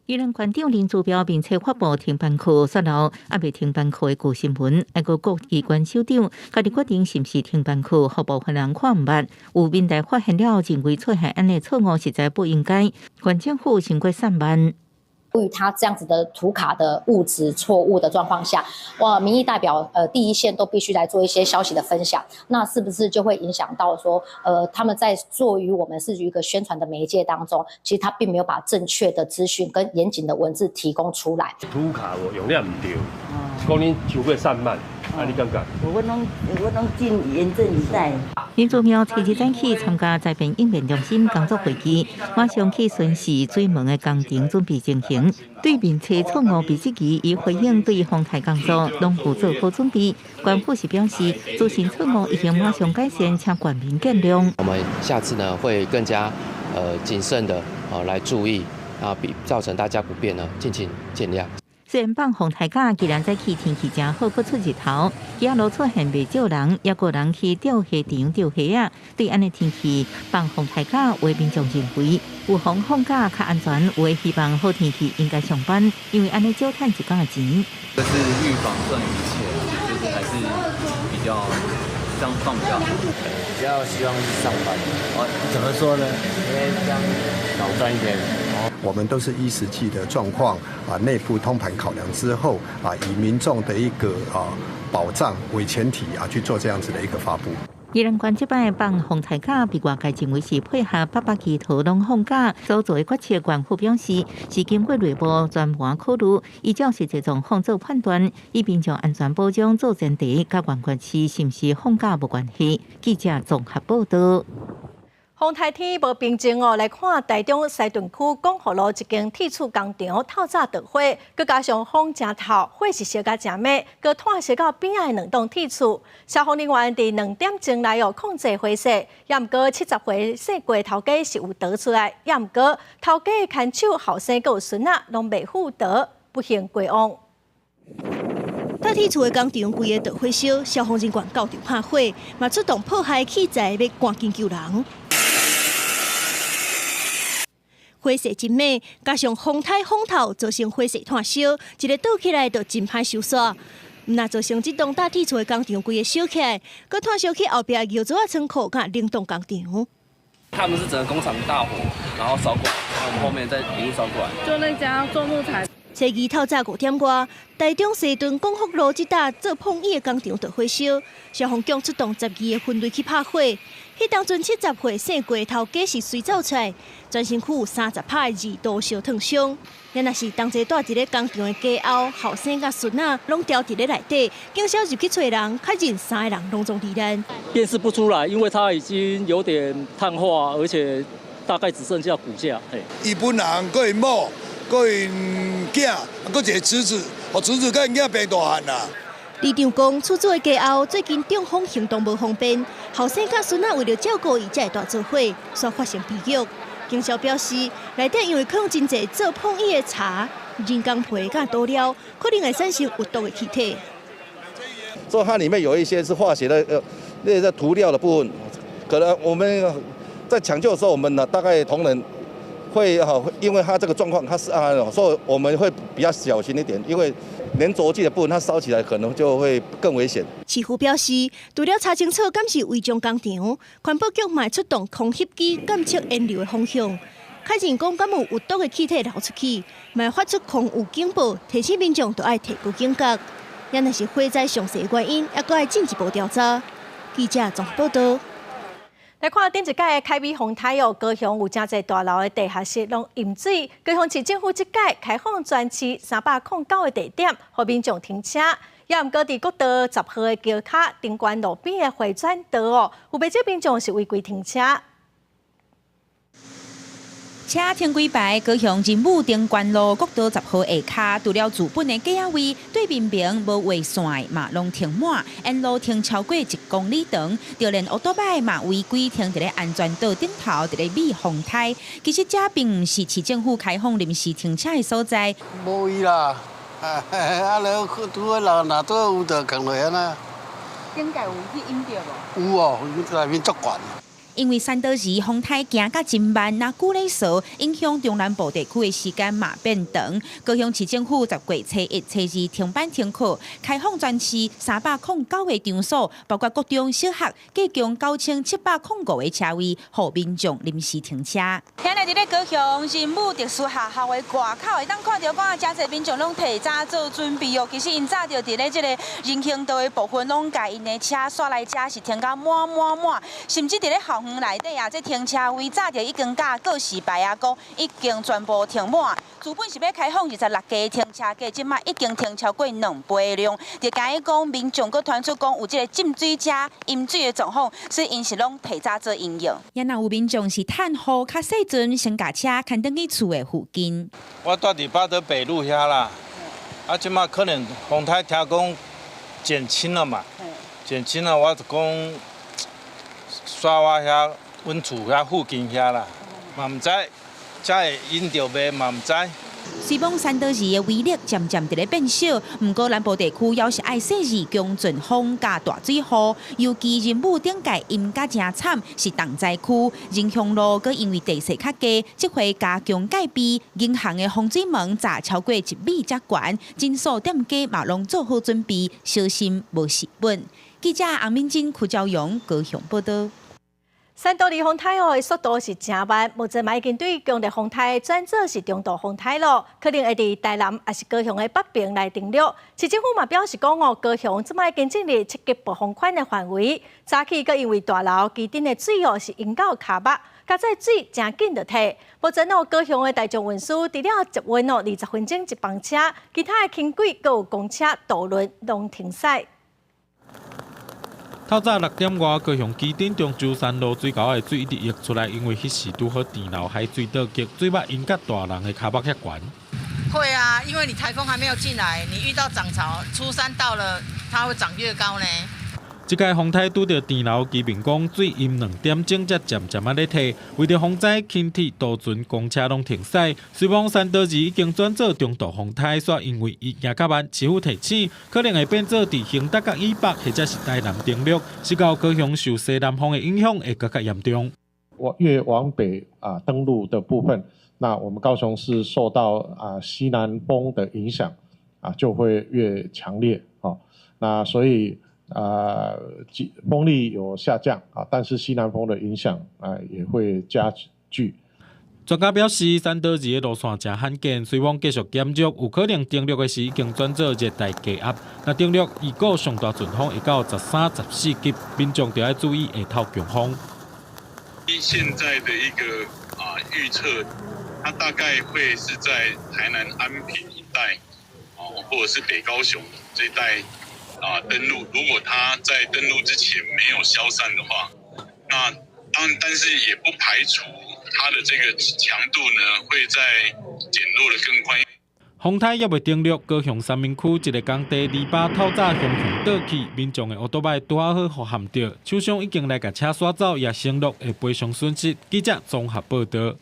宜蘭縣長林姿妙面冊發布停班課，煞留猶未停班課的舊新聞，抑閣各機關首長家己決定是毋是停班課，予部分人看毋捌。有民代發現了，認為出現按呢錯誤實在不應該，縣政府傷過散漫。對於他這樣子的圖卡的誤植錯誤的狀況下，哇，民意代表第一線都必須來做一些消息的分享，那是不是就會影響到說，他們在做於我們是一個宣傳的媒介當中，其實他並沒有把正確的資訊跟嚴謹的文字提供出來。圖卡我用了毋對，講恁傷過散漫，啊你感覺？我攏盡嚴陣以待。林姿妙初二早起參加災變應變中心工作會議，馬上去巡視水門的工程準備情形。對面冊錯誤被質疑，伊回應對風颱工作攏有做好準備。縣府是表示，資訊錯誤已經馬上改善，請縣民見諒。我們下次呢會更加謹慎的來注意啊，比造成大家不便呢，敬請見諒。雖然放風颱假，既然早起天氣誠好，閣出日頭，街仔路出現袂少人，抑閣有人去釣蝦場釣蝦仔。對按呢天氣放風颱假，有民眾認為有風放假較安全，有的希望好天氣應該上班，因為按呢少趁一工的錢。這是預防勝於一切，就是還是比較這樣放比較好。比較希望是上班。哦，怎麼說呢？因為這樣少賺一點。我們都是依實際的狀況啊，內部通盤考量之後啊，以民眾的一個啊保障為前提啊，去做這樣子的一個發布。宜蘭縣這擺放風颱假，被外界認為是配合八八祈禱攏放假所做的決策。縣府表示，是經過內部全盤考慮，依照實際狀況做判斷，以民眾安全保障做前提，佮縣縣市是毋是放假無關係。記者綜合報道。風颱天無平靜哦，來看台中西屯區光復路一間鐵厝工廠透早著火，閣加上風誠透，火勢燒甲誠猛，閣湠燒到邊仔的兩棟鐵厝。消防人員佇2點鐘內哦控制火勢，也毋過70歲姓郭頭家是有逃出來，也毋過頭家的牽手後生閣有孫仔攏袂赴逃，不幸過往。大鐵厝的工廠規个著火燒，消防人員到場拍火，嘛出動破壞器材欲趕緊救人。火勢真猛，加上風颱風透，造成火勢湠燒，一个倒起來就真歹收煞。毋但造成這棟大鐵厝的工廠規个燒起來，閣湠燒去後壁窯灶仔倉庫佮冷凍工廠。他們是整個工廠大火，然後燒過來，然後我們後面再一路燒過來。就那家做木材。星期二透早5點外，台中西屯光復路這搭做膨椅的工廠著火燒，消防局出動12個分隊去拍火。彼當陣70歲姓郭頭家是隨走出來，全身軀有30拍的二度燒燙傷。咱若是同齊蹛佇咧工廠的家後，後生佮孫仔攏牢佇咧內底，警消入去揣人，確認三個人攏總罹難。辨識不出來，因為他已經有點碳化，而且大概只剩下骨架。伊本人，佮𪜶某，佮𪜶囝，閣一個侄子，哦，侄子佮𪜶囝爬大漢啦。里長講，出租的家後，最近中風行動無方便，後生佮孫仔為著照顧伊，才會蹛做伙，煞發生悲劇。警消表示，內底因為放真濟做膨椅的柴、人工皮佮塗料，可能會產生有毒的氣體。所以它裡面有一些是化學的，那些塗料的部分，可能我們在搶救的時候，我們呢大概同仁會哈，因為它這個狀況，它是啊，所以我們會比較小心一點，因為黏著劑的部分，它燒起來可能就會更危險。市府表示，除了查清楚敢是違章工廠，環保局嘛出動空翕機監測煙流的方向，確認講敢有有毒的氣體流出去，嘛發出空霧警報，提醒民眾著愛提高警覺。也若是火災詳細原因，猶閣愛進一步調查。記者綜合報道。來看頂一擺的凱美風颱哦，高雄有誠濟大樓的地下室攏淹水。高雄市政府這擺開放全市309个地點，予民眾停車。也毋過佇國道10號的橋跤登關路邊的迴轉道哦，有袂少民眾是違規停車。車停幾排，高雄仁武登關路國道10號下跤，除了自本的駕駛位，對面爿無畫線嘛攏停滿，沿路停超過1公里長，就連歐多擺嘛違規停佇咧安全島頂頭，佇咧避風颱。其實這並毋是市政府開放臨時停車的所在。無位啦，啊，了拄好人若拄有就囥落按呢。頂屆有去淹著無？有哦，內面足懸。因為山道時風颱行甲真慢，若久咧趖，影響中南部地區的時間嘛變長。高雄市政府10月初一、初二停班停課，開放全市309個場所，包括國中小學，計共9705個車位，予民眾臨時停車。現在佇咧高雄仁武特殊學校的外口，會當看著講，誠濟民眾攏提早做準備哦。其實𪜶早就佇咧這個人行道的部分，攏共𪜶的車煞來遮是停甲滿滿滿，甚至佇咧校園內底啊，這停車位早就已經佮告示牌啊，講已經全部停滿。原本是欲開放26個停車格，這擺已經停超過2倍量。就驚伊講民眾閣傳出講有這個浸水車、淹水的狀況，所以𪜶是攏提早做因應。也若有民眾是趁雨較細陣，先共車牽轉去厝的附近。我蹛佇八德北路遐啦，啊，這擺可能風颱聽講減輕了嘛，減輕了，我就講。煞我遐，阮厝遐附近遐啦，嘛毋知，才會淹著袂嘛毋知。雖罔山多二的威力漸漸佇咧變小，毋過南部地區猶是愛細緻強陣風佮大水雨，尤其仁武頂屆淹甲誠慘，是重災區。仁雄路閣因為地勢較低，這回加強戒備，銀行的防水門閘超過1米遮懸，真數店家嘛攏做好準備，小心無蝕本。記者洪敏珍、柯昭陽高雄報道。山多里風颱哦，速度是誠慢，目前嘛已經對強烈風颱轉做是中度風颱咯，可能會佇台南抑是高雄的北爿來登陸。市政府嘛表示講哦，高雄這擺已經進入7級暴風圈的範圍。早起閣因為大樓機頂的水哦是淹到跤目，加載水誠緊就退。目前哦，高雄的大眾運輸除了捷運哦20分鐘一班車，其他的輕軌閣有公車、渡輪攏停駛。透早6點外，高雄旗津中洲山路水溝的水一直溢出來，因為彼時拄好田螺海水倒激，水捌淹甲大人的跤目遐懸。會啊，因為你颱風還沒有進來，你遇到漲潮，初三到了，它會漲越高呢。這擺風颱拄著田螺，居民講水淹2點鐘才漸漸仔咧退。為著防災，輕鐵、渡船、公車攏停駛。雖罔山多二已經轉做中度風颱，煞因為伊行較慢，市府提醒可能會變做佇興德佮以北或者是台南登陸，是到高雄受西南風的影響會閣較嚴重。往越往北啊登陸的部分，那我們高雄市受到啊西南風的影響啊就會越強烈哦。那所以。啊，風力有下降啊，但是西南風的影響啊也會加劇。專家表示，山多二的路線誠罕見，雖罔繼續減弱，有可能登陸的時已經轉做熱帶低壓。若登陸預估上大陣風會到13、14級，民眾就愛注意下頭強風。現在的一個啊預測，它大概會是在台南安平一帶，哦，或者是北高雄這一帶。啊，登陸，如果它在登陸之前沒有消散的話，那當但是也不排除它的這個強度呢會再減弱得更快。風颱猶未登陸，高雄三民區一个工地籬笆透早雄雄倒去，民眾的烏多擺拄仔好予撼著，廠商已經來共車徙走，也承諾會賠償損失。記者綜合報導。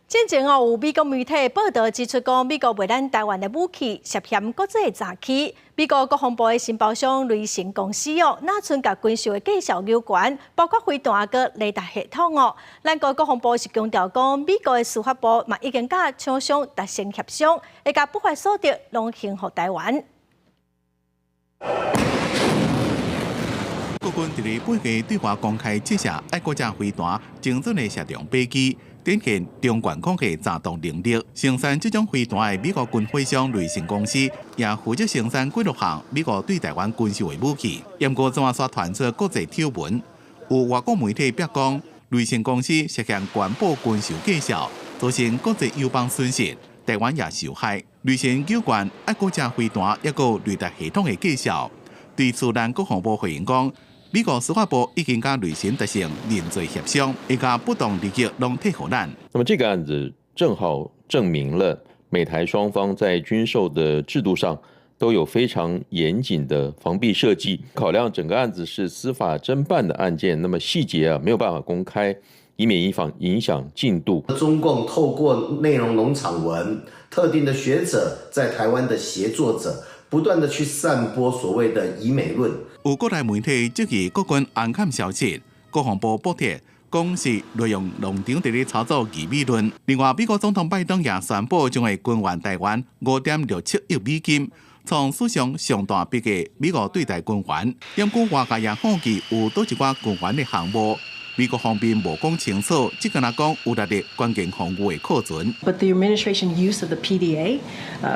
進前哦，有美國媒體報導指出，講美國賣咱台灣的武器涉嫌國際詐欺。美國國防部的承包商雷神公司哦，若賰共軍售的價數有關，包括飛彈佮雷達系統哦。咱國國防部是強調講，美國的司法部嘛已經佮廠商達成協商，會共不法所得攏還予台灣。國軍佇咧8月對外公開試射愛國者飛彈，精準的射中飛機，展現中懸空的戰鬥能力。生產這種飛彈的美國軍火商雷神公司，也負責生產幾落項美國對台灣軍售的武器。毋過這擺煞傳出國際醜聞，有外國媒體表講，雷神公司涉嫌懸報軍售價數，造成國際友邦損失，台灣也受害。雷神有關愛國者飛彈抑閣雷達系統的價數，對此咱國防部回應講，美國司法部已經佮雷神達成認罪協商，會共不當利益攏退予咱。那麼這個案子正好證明了美台雙方在軍售的制度上都有非常嚴謹的防弊設計。考量整個案子是司法偵辦的案件，那麼細節啊沒有辦法公開，以免影響進度。中共透過內容農場文，特定的學者在台灣的協作者，不斷的去散播所謂的疑美論。有國內媒體質疑國軍安檢消息，國防部駁斥講是內容農場佇咧炒作疑美論。另外，美國總統拜登也宣布將會軍援台灣5.67億美金，創史上上大筆的美國對台軍援。毋過外界也好奇有佗一寡軍援的項目，美國方面無講清楚，只敢若講有列入關鍵防禦的庫存。 But the administration use of the PDA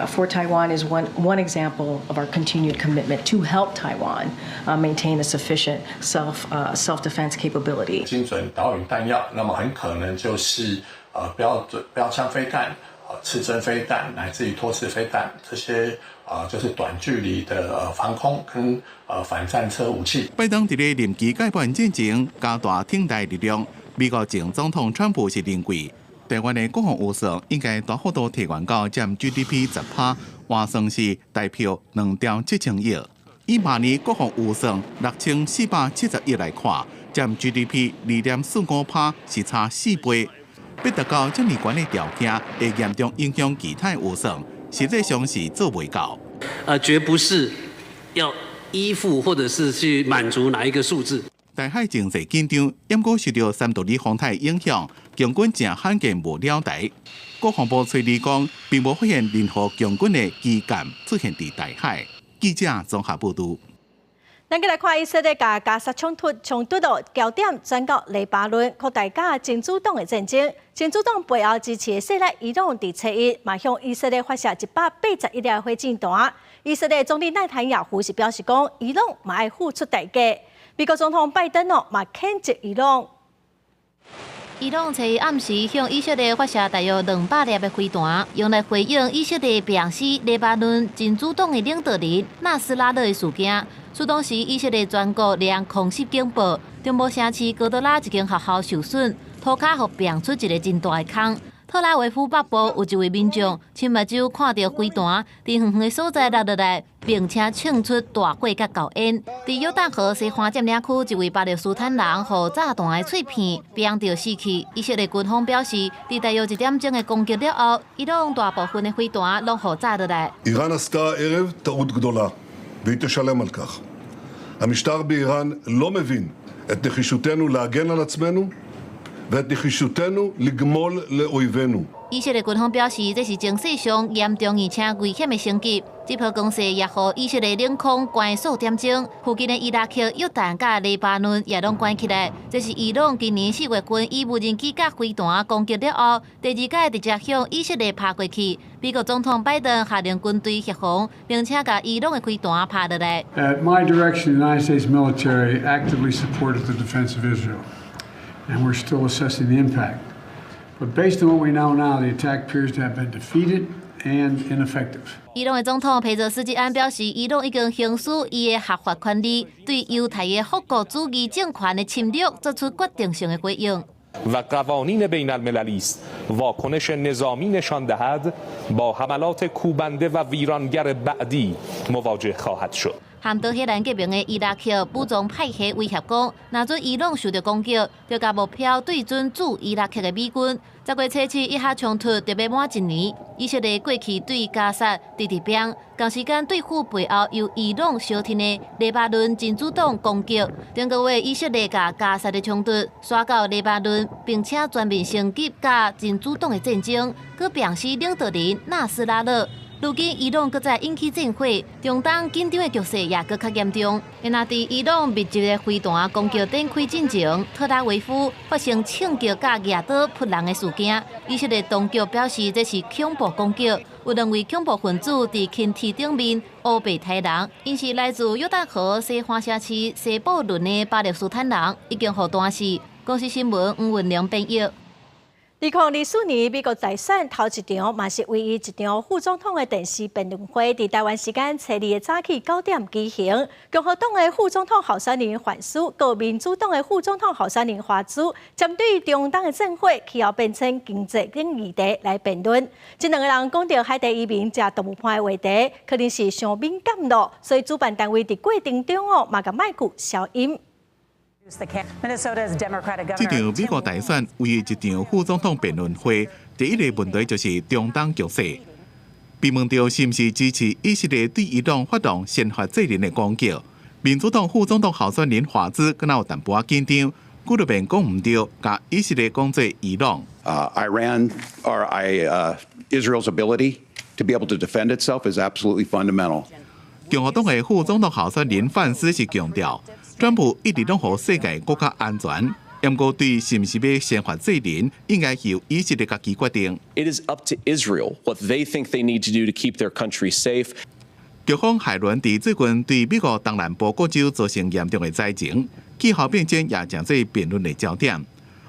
for Taiwan is one example of our continued commitment to help Taiwan maintain a sufficient self-defense capability. 精準導引彈藥，那麼很可能就是標準標槍飛彈、刺針飛彈，乃至於托式飛彈這些就是短距離的防空跟反戰車武器。拜登佇咧任期屆滿進前加大挺台力量，美國前總統川普是認為，台灣的國防預算應該大幅度提懸到佔 GDP 10%，換算是台票2兆7千億。以明年國防預算6470億來看，佔 GDP 2.45%是差4倍。欲達到這麼懸的條件，會嚴重影響其他預算，實際上是做袂到。絕不是要依附或者是去滿足哪一個數字。台海情勢緊張，毋過受著三度里風颱影響，共軍誠罕見無繞台。國防部吹理講，並無發現任何共軍的機艦出現佇台海。記者綜合報導。咱閣來看以色列佮加沙衝突的焦點轉到黎巴嫩，擴大佮真主黨的戰爭。真主黨背後支持的勢力伊朗，佇初一嘛向以色列發射181粒火箭彈。以色列總理內坦亞胡是表示講，伊朗嘛愛付出代價。美國總統拜登哦嘛譴責伊朗。伊朗初一暗時向以色列發射大約200粒的飛彈，用來回應以色列鞭屍黎巴嫩真主黨的領導人納斯拉勒的事件。此同時，以色列全國連空襲警報，中部城市哥德拉一間學校受損，塗跤予煏出一个真大的空。特拉維夫北部有一位民眾，親目睭看著飛彈佇遠遠的所在落落來，並且衝出大火佮厚煙。佇約旦河西岸佔領區，一位巴勒斯坦人予炸彈的碎片煏著死去。以色列軍方表示，佇大約1點鐘的攻擊了後，伊朗大部分的飛彈攏予炸落來。 איראן עשתה הערב טעות גדולה, והיא תשלם על כך. המשטר באיראן לא מבין את נחישותנו להגן על עצמנו ואת נחישותנו לגמול לאויבינו. 以色列軍方表示，這是情勢上嚴重而且危險的升級。這波攻勢也予以色列領空關數點鐘，附近的伊拉克、約旦佮黎巴嫩也攏關起來。這是伊朗今年4月份以無人機佮飛彈攻擊了後，第二擺直接向以色列拍過去。美國總統拜登下令軍隊協防，並且共伊朗的飛彈拍落來。 At my direction, the United States military actively supported the defense of Israel, and we're still assessing the impact. But based on what we know now, the attack appears to have been defeated and ineffective. 伊朗的總統佩澤斯基安表示，伊朗已經行使伊的合法權利，對猶太的復國主義政權的侵略作出決定性的回應。و قوانین بین المللی است واکنش نظامی نشان دهد با حملات کوبنده و ویرانگر بعدی مواجه خواهد شد。和德黑兰革命的伊拉克武装派系威脅講，若准伊朗受著攻擊，就共目標對準駐伊拉克的美軍。10月初7，以哈衝突就欲滿一年。以色列過去對加薩直直兵，仝時間對付背後由伊朗相挺的黎巴嫩真主黨攻擊。頂個月以色列共加薩的衝突徙到黎巴嫩，並且全面升級佮真主黨的戰爭，閣病死領導人納斯拉勒。如今伊朗閣再引起戰火，中東緊張的局勢也閣較嚴重。若佇伊朗密集的飛彈攻擊展開進前，特拉維夫發生槍擊佮舉刀撲人的事件，以色列當局表示這是恐怖攻擊，有兩位恐怖分子佇輕鐵頂面烏白刣人，𪜶是來自約旦河西岸城市西布倫的巴勒斯坦人，已經予彈死。公視新聞吳文良編譯。2024年美國大選頭一場，嘛是唯一一場副總統的電視辯論會，佇台灣時間初二的早起9點舉行。共和黨的副總統候選人范斯，佮民主黨的副總統候選人華茲，針對中東的戰火、氣候變遷、經濟等議題來辯論。這兩個人講著海地移民食動物盤的話題，可能是傷敏感咯，所以主辦單位佇過程中哦，嘛共麥克消音。這場美國大選唯一一場副總統辯論會，第一個問題就是中東局勢。被問到是毋是支持以色列對伊朗發動先發制人的攻擊，民主黨副總統候選人華茲敢若有淡薄仔緊張，幾落遍講毋著，共以色列講做伊朗。 Iran or Israel's ability to be able to defend itself is absolutely fundamental. 共和黨的副總統候選人范斯是強調，川普一直攏予世界閣較安全，毋過對是毋是欲先發制人，應該由以色列家己決定。 It is up to Israel what they think they need to do to keep their country safe. 颶風海倫佇最近對美國東南部各州造成嚴重的災情，氣候變遷也成做辯論的焦點。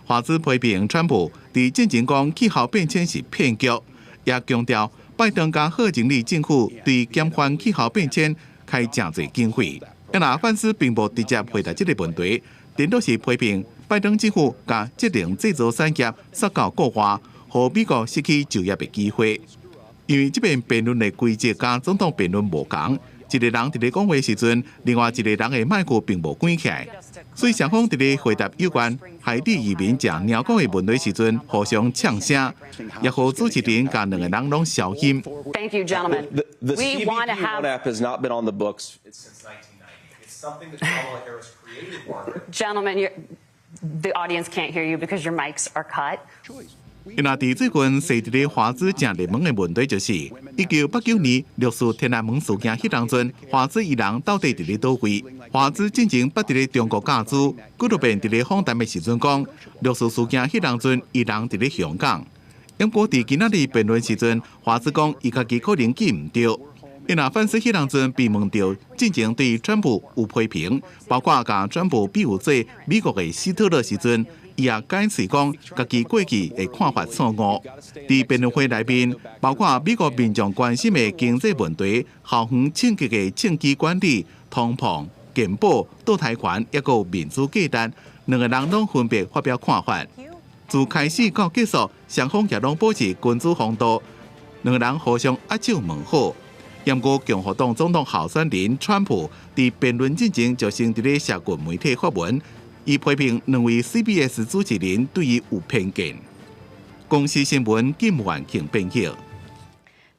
華茲批評川普佇進前講氣候變遷是騙局，也強調拜登佮賀錦麗政府對減緩氣候變遷開誠濟經費。若范斯並無直接回答這個問題，顛倒是批評拜登政府共節能製造產業殺到國外，予美國失去就業的機會。因為這遍辯論的規則佮總統辯論無仝，一個人佇咧講話時陣，另外一個人的麥克並無關起來，所以雙方佇咧回答有關海地移民食貓狗的問題時陣，互相嗆聲，也予主持人共兩個人攏消音。 Thank you, gentlemen. The We want to CBP have One app has not been on the books since 1990. It's something that Kamala Harris created, Margaret. Gentlemen, the audience can't hear you because your mics are cut. 若佇最近，踅佇咧華茲誠熱門的問題就是，1989年六四天安門事件彼當陣，華茲伊人到底佇咧佗位？華茲進前捌佇咧中國教書，幾落遍佇咧訪談的時陣講，六四事件彼當陣伊人佇咧香港。毋過佇今仔日辯論時陣，華茲講伊家己可能記毋著。若范斯彼當陣被問著進前對川普有批評，包括共川普比喻做美國的希特勒時陣，伊也解釋講家己過去的看法錯誤。佇辯論會內面，包括美國民眾關心的經濟問題、校園槍擊的槍支管理、通膨、健保、墮胎權，抑閣民主價值，兩個人攏分別發表看法。自開始到結束，雙方也攏保持君子風度，兩個人互相握手問好。毋過共和黨總統候選人川普佇辯論進前就先佇咧社群媒體發文，伊批評兩位 CBS 主持人對伊有偏見。公視新聞金萬慶編譯。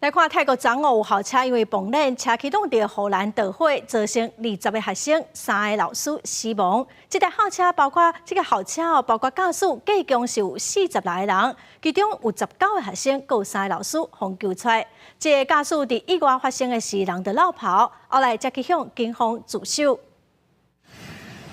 來看泰國昨昏有校車因為爆燃，車去挵著護欄著火，造成20個學生、三个老師死亡。這台校車包括這个校車哦，包括駕駛，計共是有46個人，其中有19個學生，閣有三个老師予救出來。這个駕駛佇意外發生的時，人就落跑，後來才去向警方自首。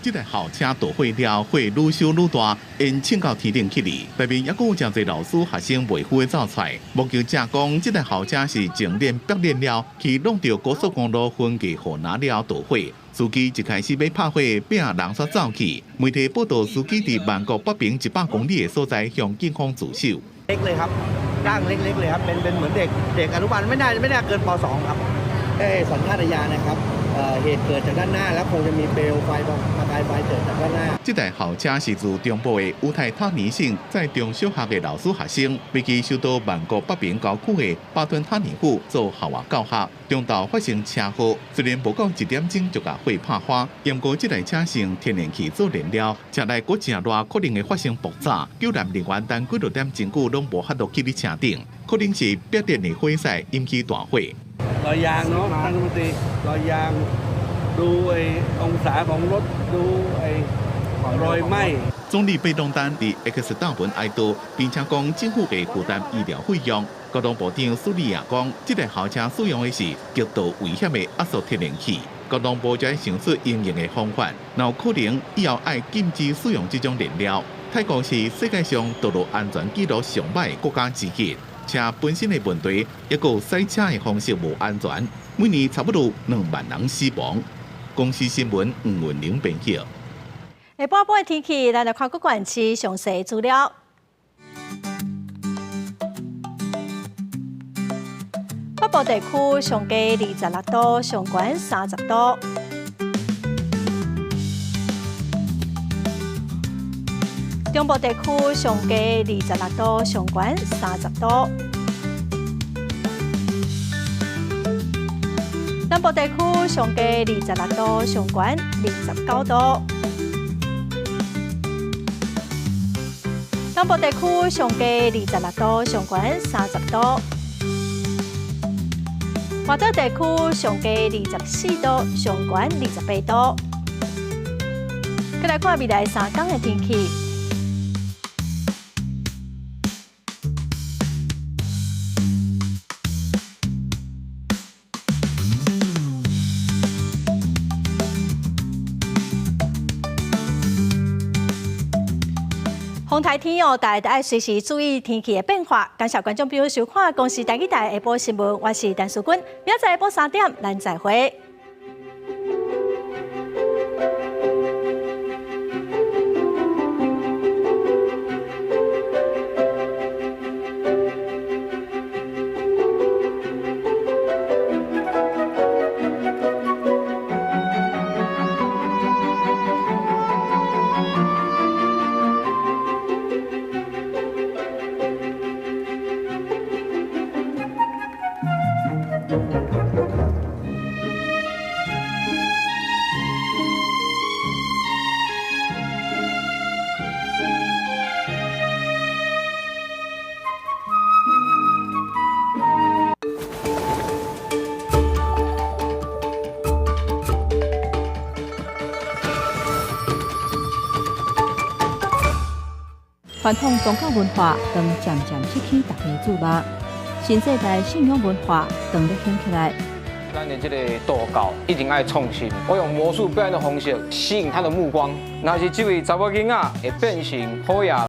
這台校車著火了，火愈燒愈大，煙衝到天頂去哩。內面猶閣有誠濟老師、學生袂赴的走出來。目擊者講，這台校車是前輪爆燃了，去挵著高速公路分界護欄了著火。司機一開始欲拍火，拼人煞走去。媒體報道，司機佇曼谷北邊100公里的所在向警方自首。 เล็กเลยครับร่างเล็กๆเลยครับเป็นเป็นเหมือนเด็กเด็กอนุบาลไม่น่าไม่น่าเกินป .2 ครับเอ้สัญชาตญาณนะครับ เหตุเกิดจากด้านหน้าแล้วคงจะมีเปลวไฟประกายไฟเกิดจากด้านหน้า 這台校車是自中部的烏泰塔尼省載中小學的老師學生，飛機首都曼谷北邊郊區的巴吞塔尼府做校外教學，中晝發生車禍，雖然無到一點鐘就共火拍花，毋過這台車用天然氣做燃料，車內閣誠熱，可能會發生爆炸。救援人員等幾落點鐘久攏無法度去佇車頂，可能是爆電的火勢引起大火。 รอยยางเนาะท่านรัฐมนตรีรอยยางดูไอ้องศาของรถดูไอ้รอยไหม้ 總理貝東丹佇 X 貼文哀悼，並且講政府會負擔醫療費用。交通部長蘇里亞講，這台校車使用的是極度危險的壓縮天然氣。交通部將想出應用的方法，若有可能以後愛禁止使用這種燃料。泰國是世界上道路安全紀錄上䆀的國家之一，車本身的問題，抑閣有駛車的方式無安全，每年差不多2萬人死亡。公視新聞吳文玲編輯。下晡晡的天氣，咱來看各縣市詳細資料。北部地區上低26度，上懸30度。中部地區上低26度，上懸30度。南部地區上低26度，上懸29度。南部地區上低26度，上懸30度。外島地區上低24度，上懸28度。再來看未來3天的天氣。風颱天哦，大家愛隨時注意天氣的變化。感謝觀眾朋友收看《公視台語台》下晡新聞，我是陳淑君。明仔載下晡3點，咱再會。傳統宗教文化當漸漸失去大家注目，新世代信仰文化當咧興起來。咱的這個道教一定愛創新，我用魔術表演的方式吸引他的目光。若是這位查某囡仔會變成好爺。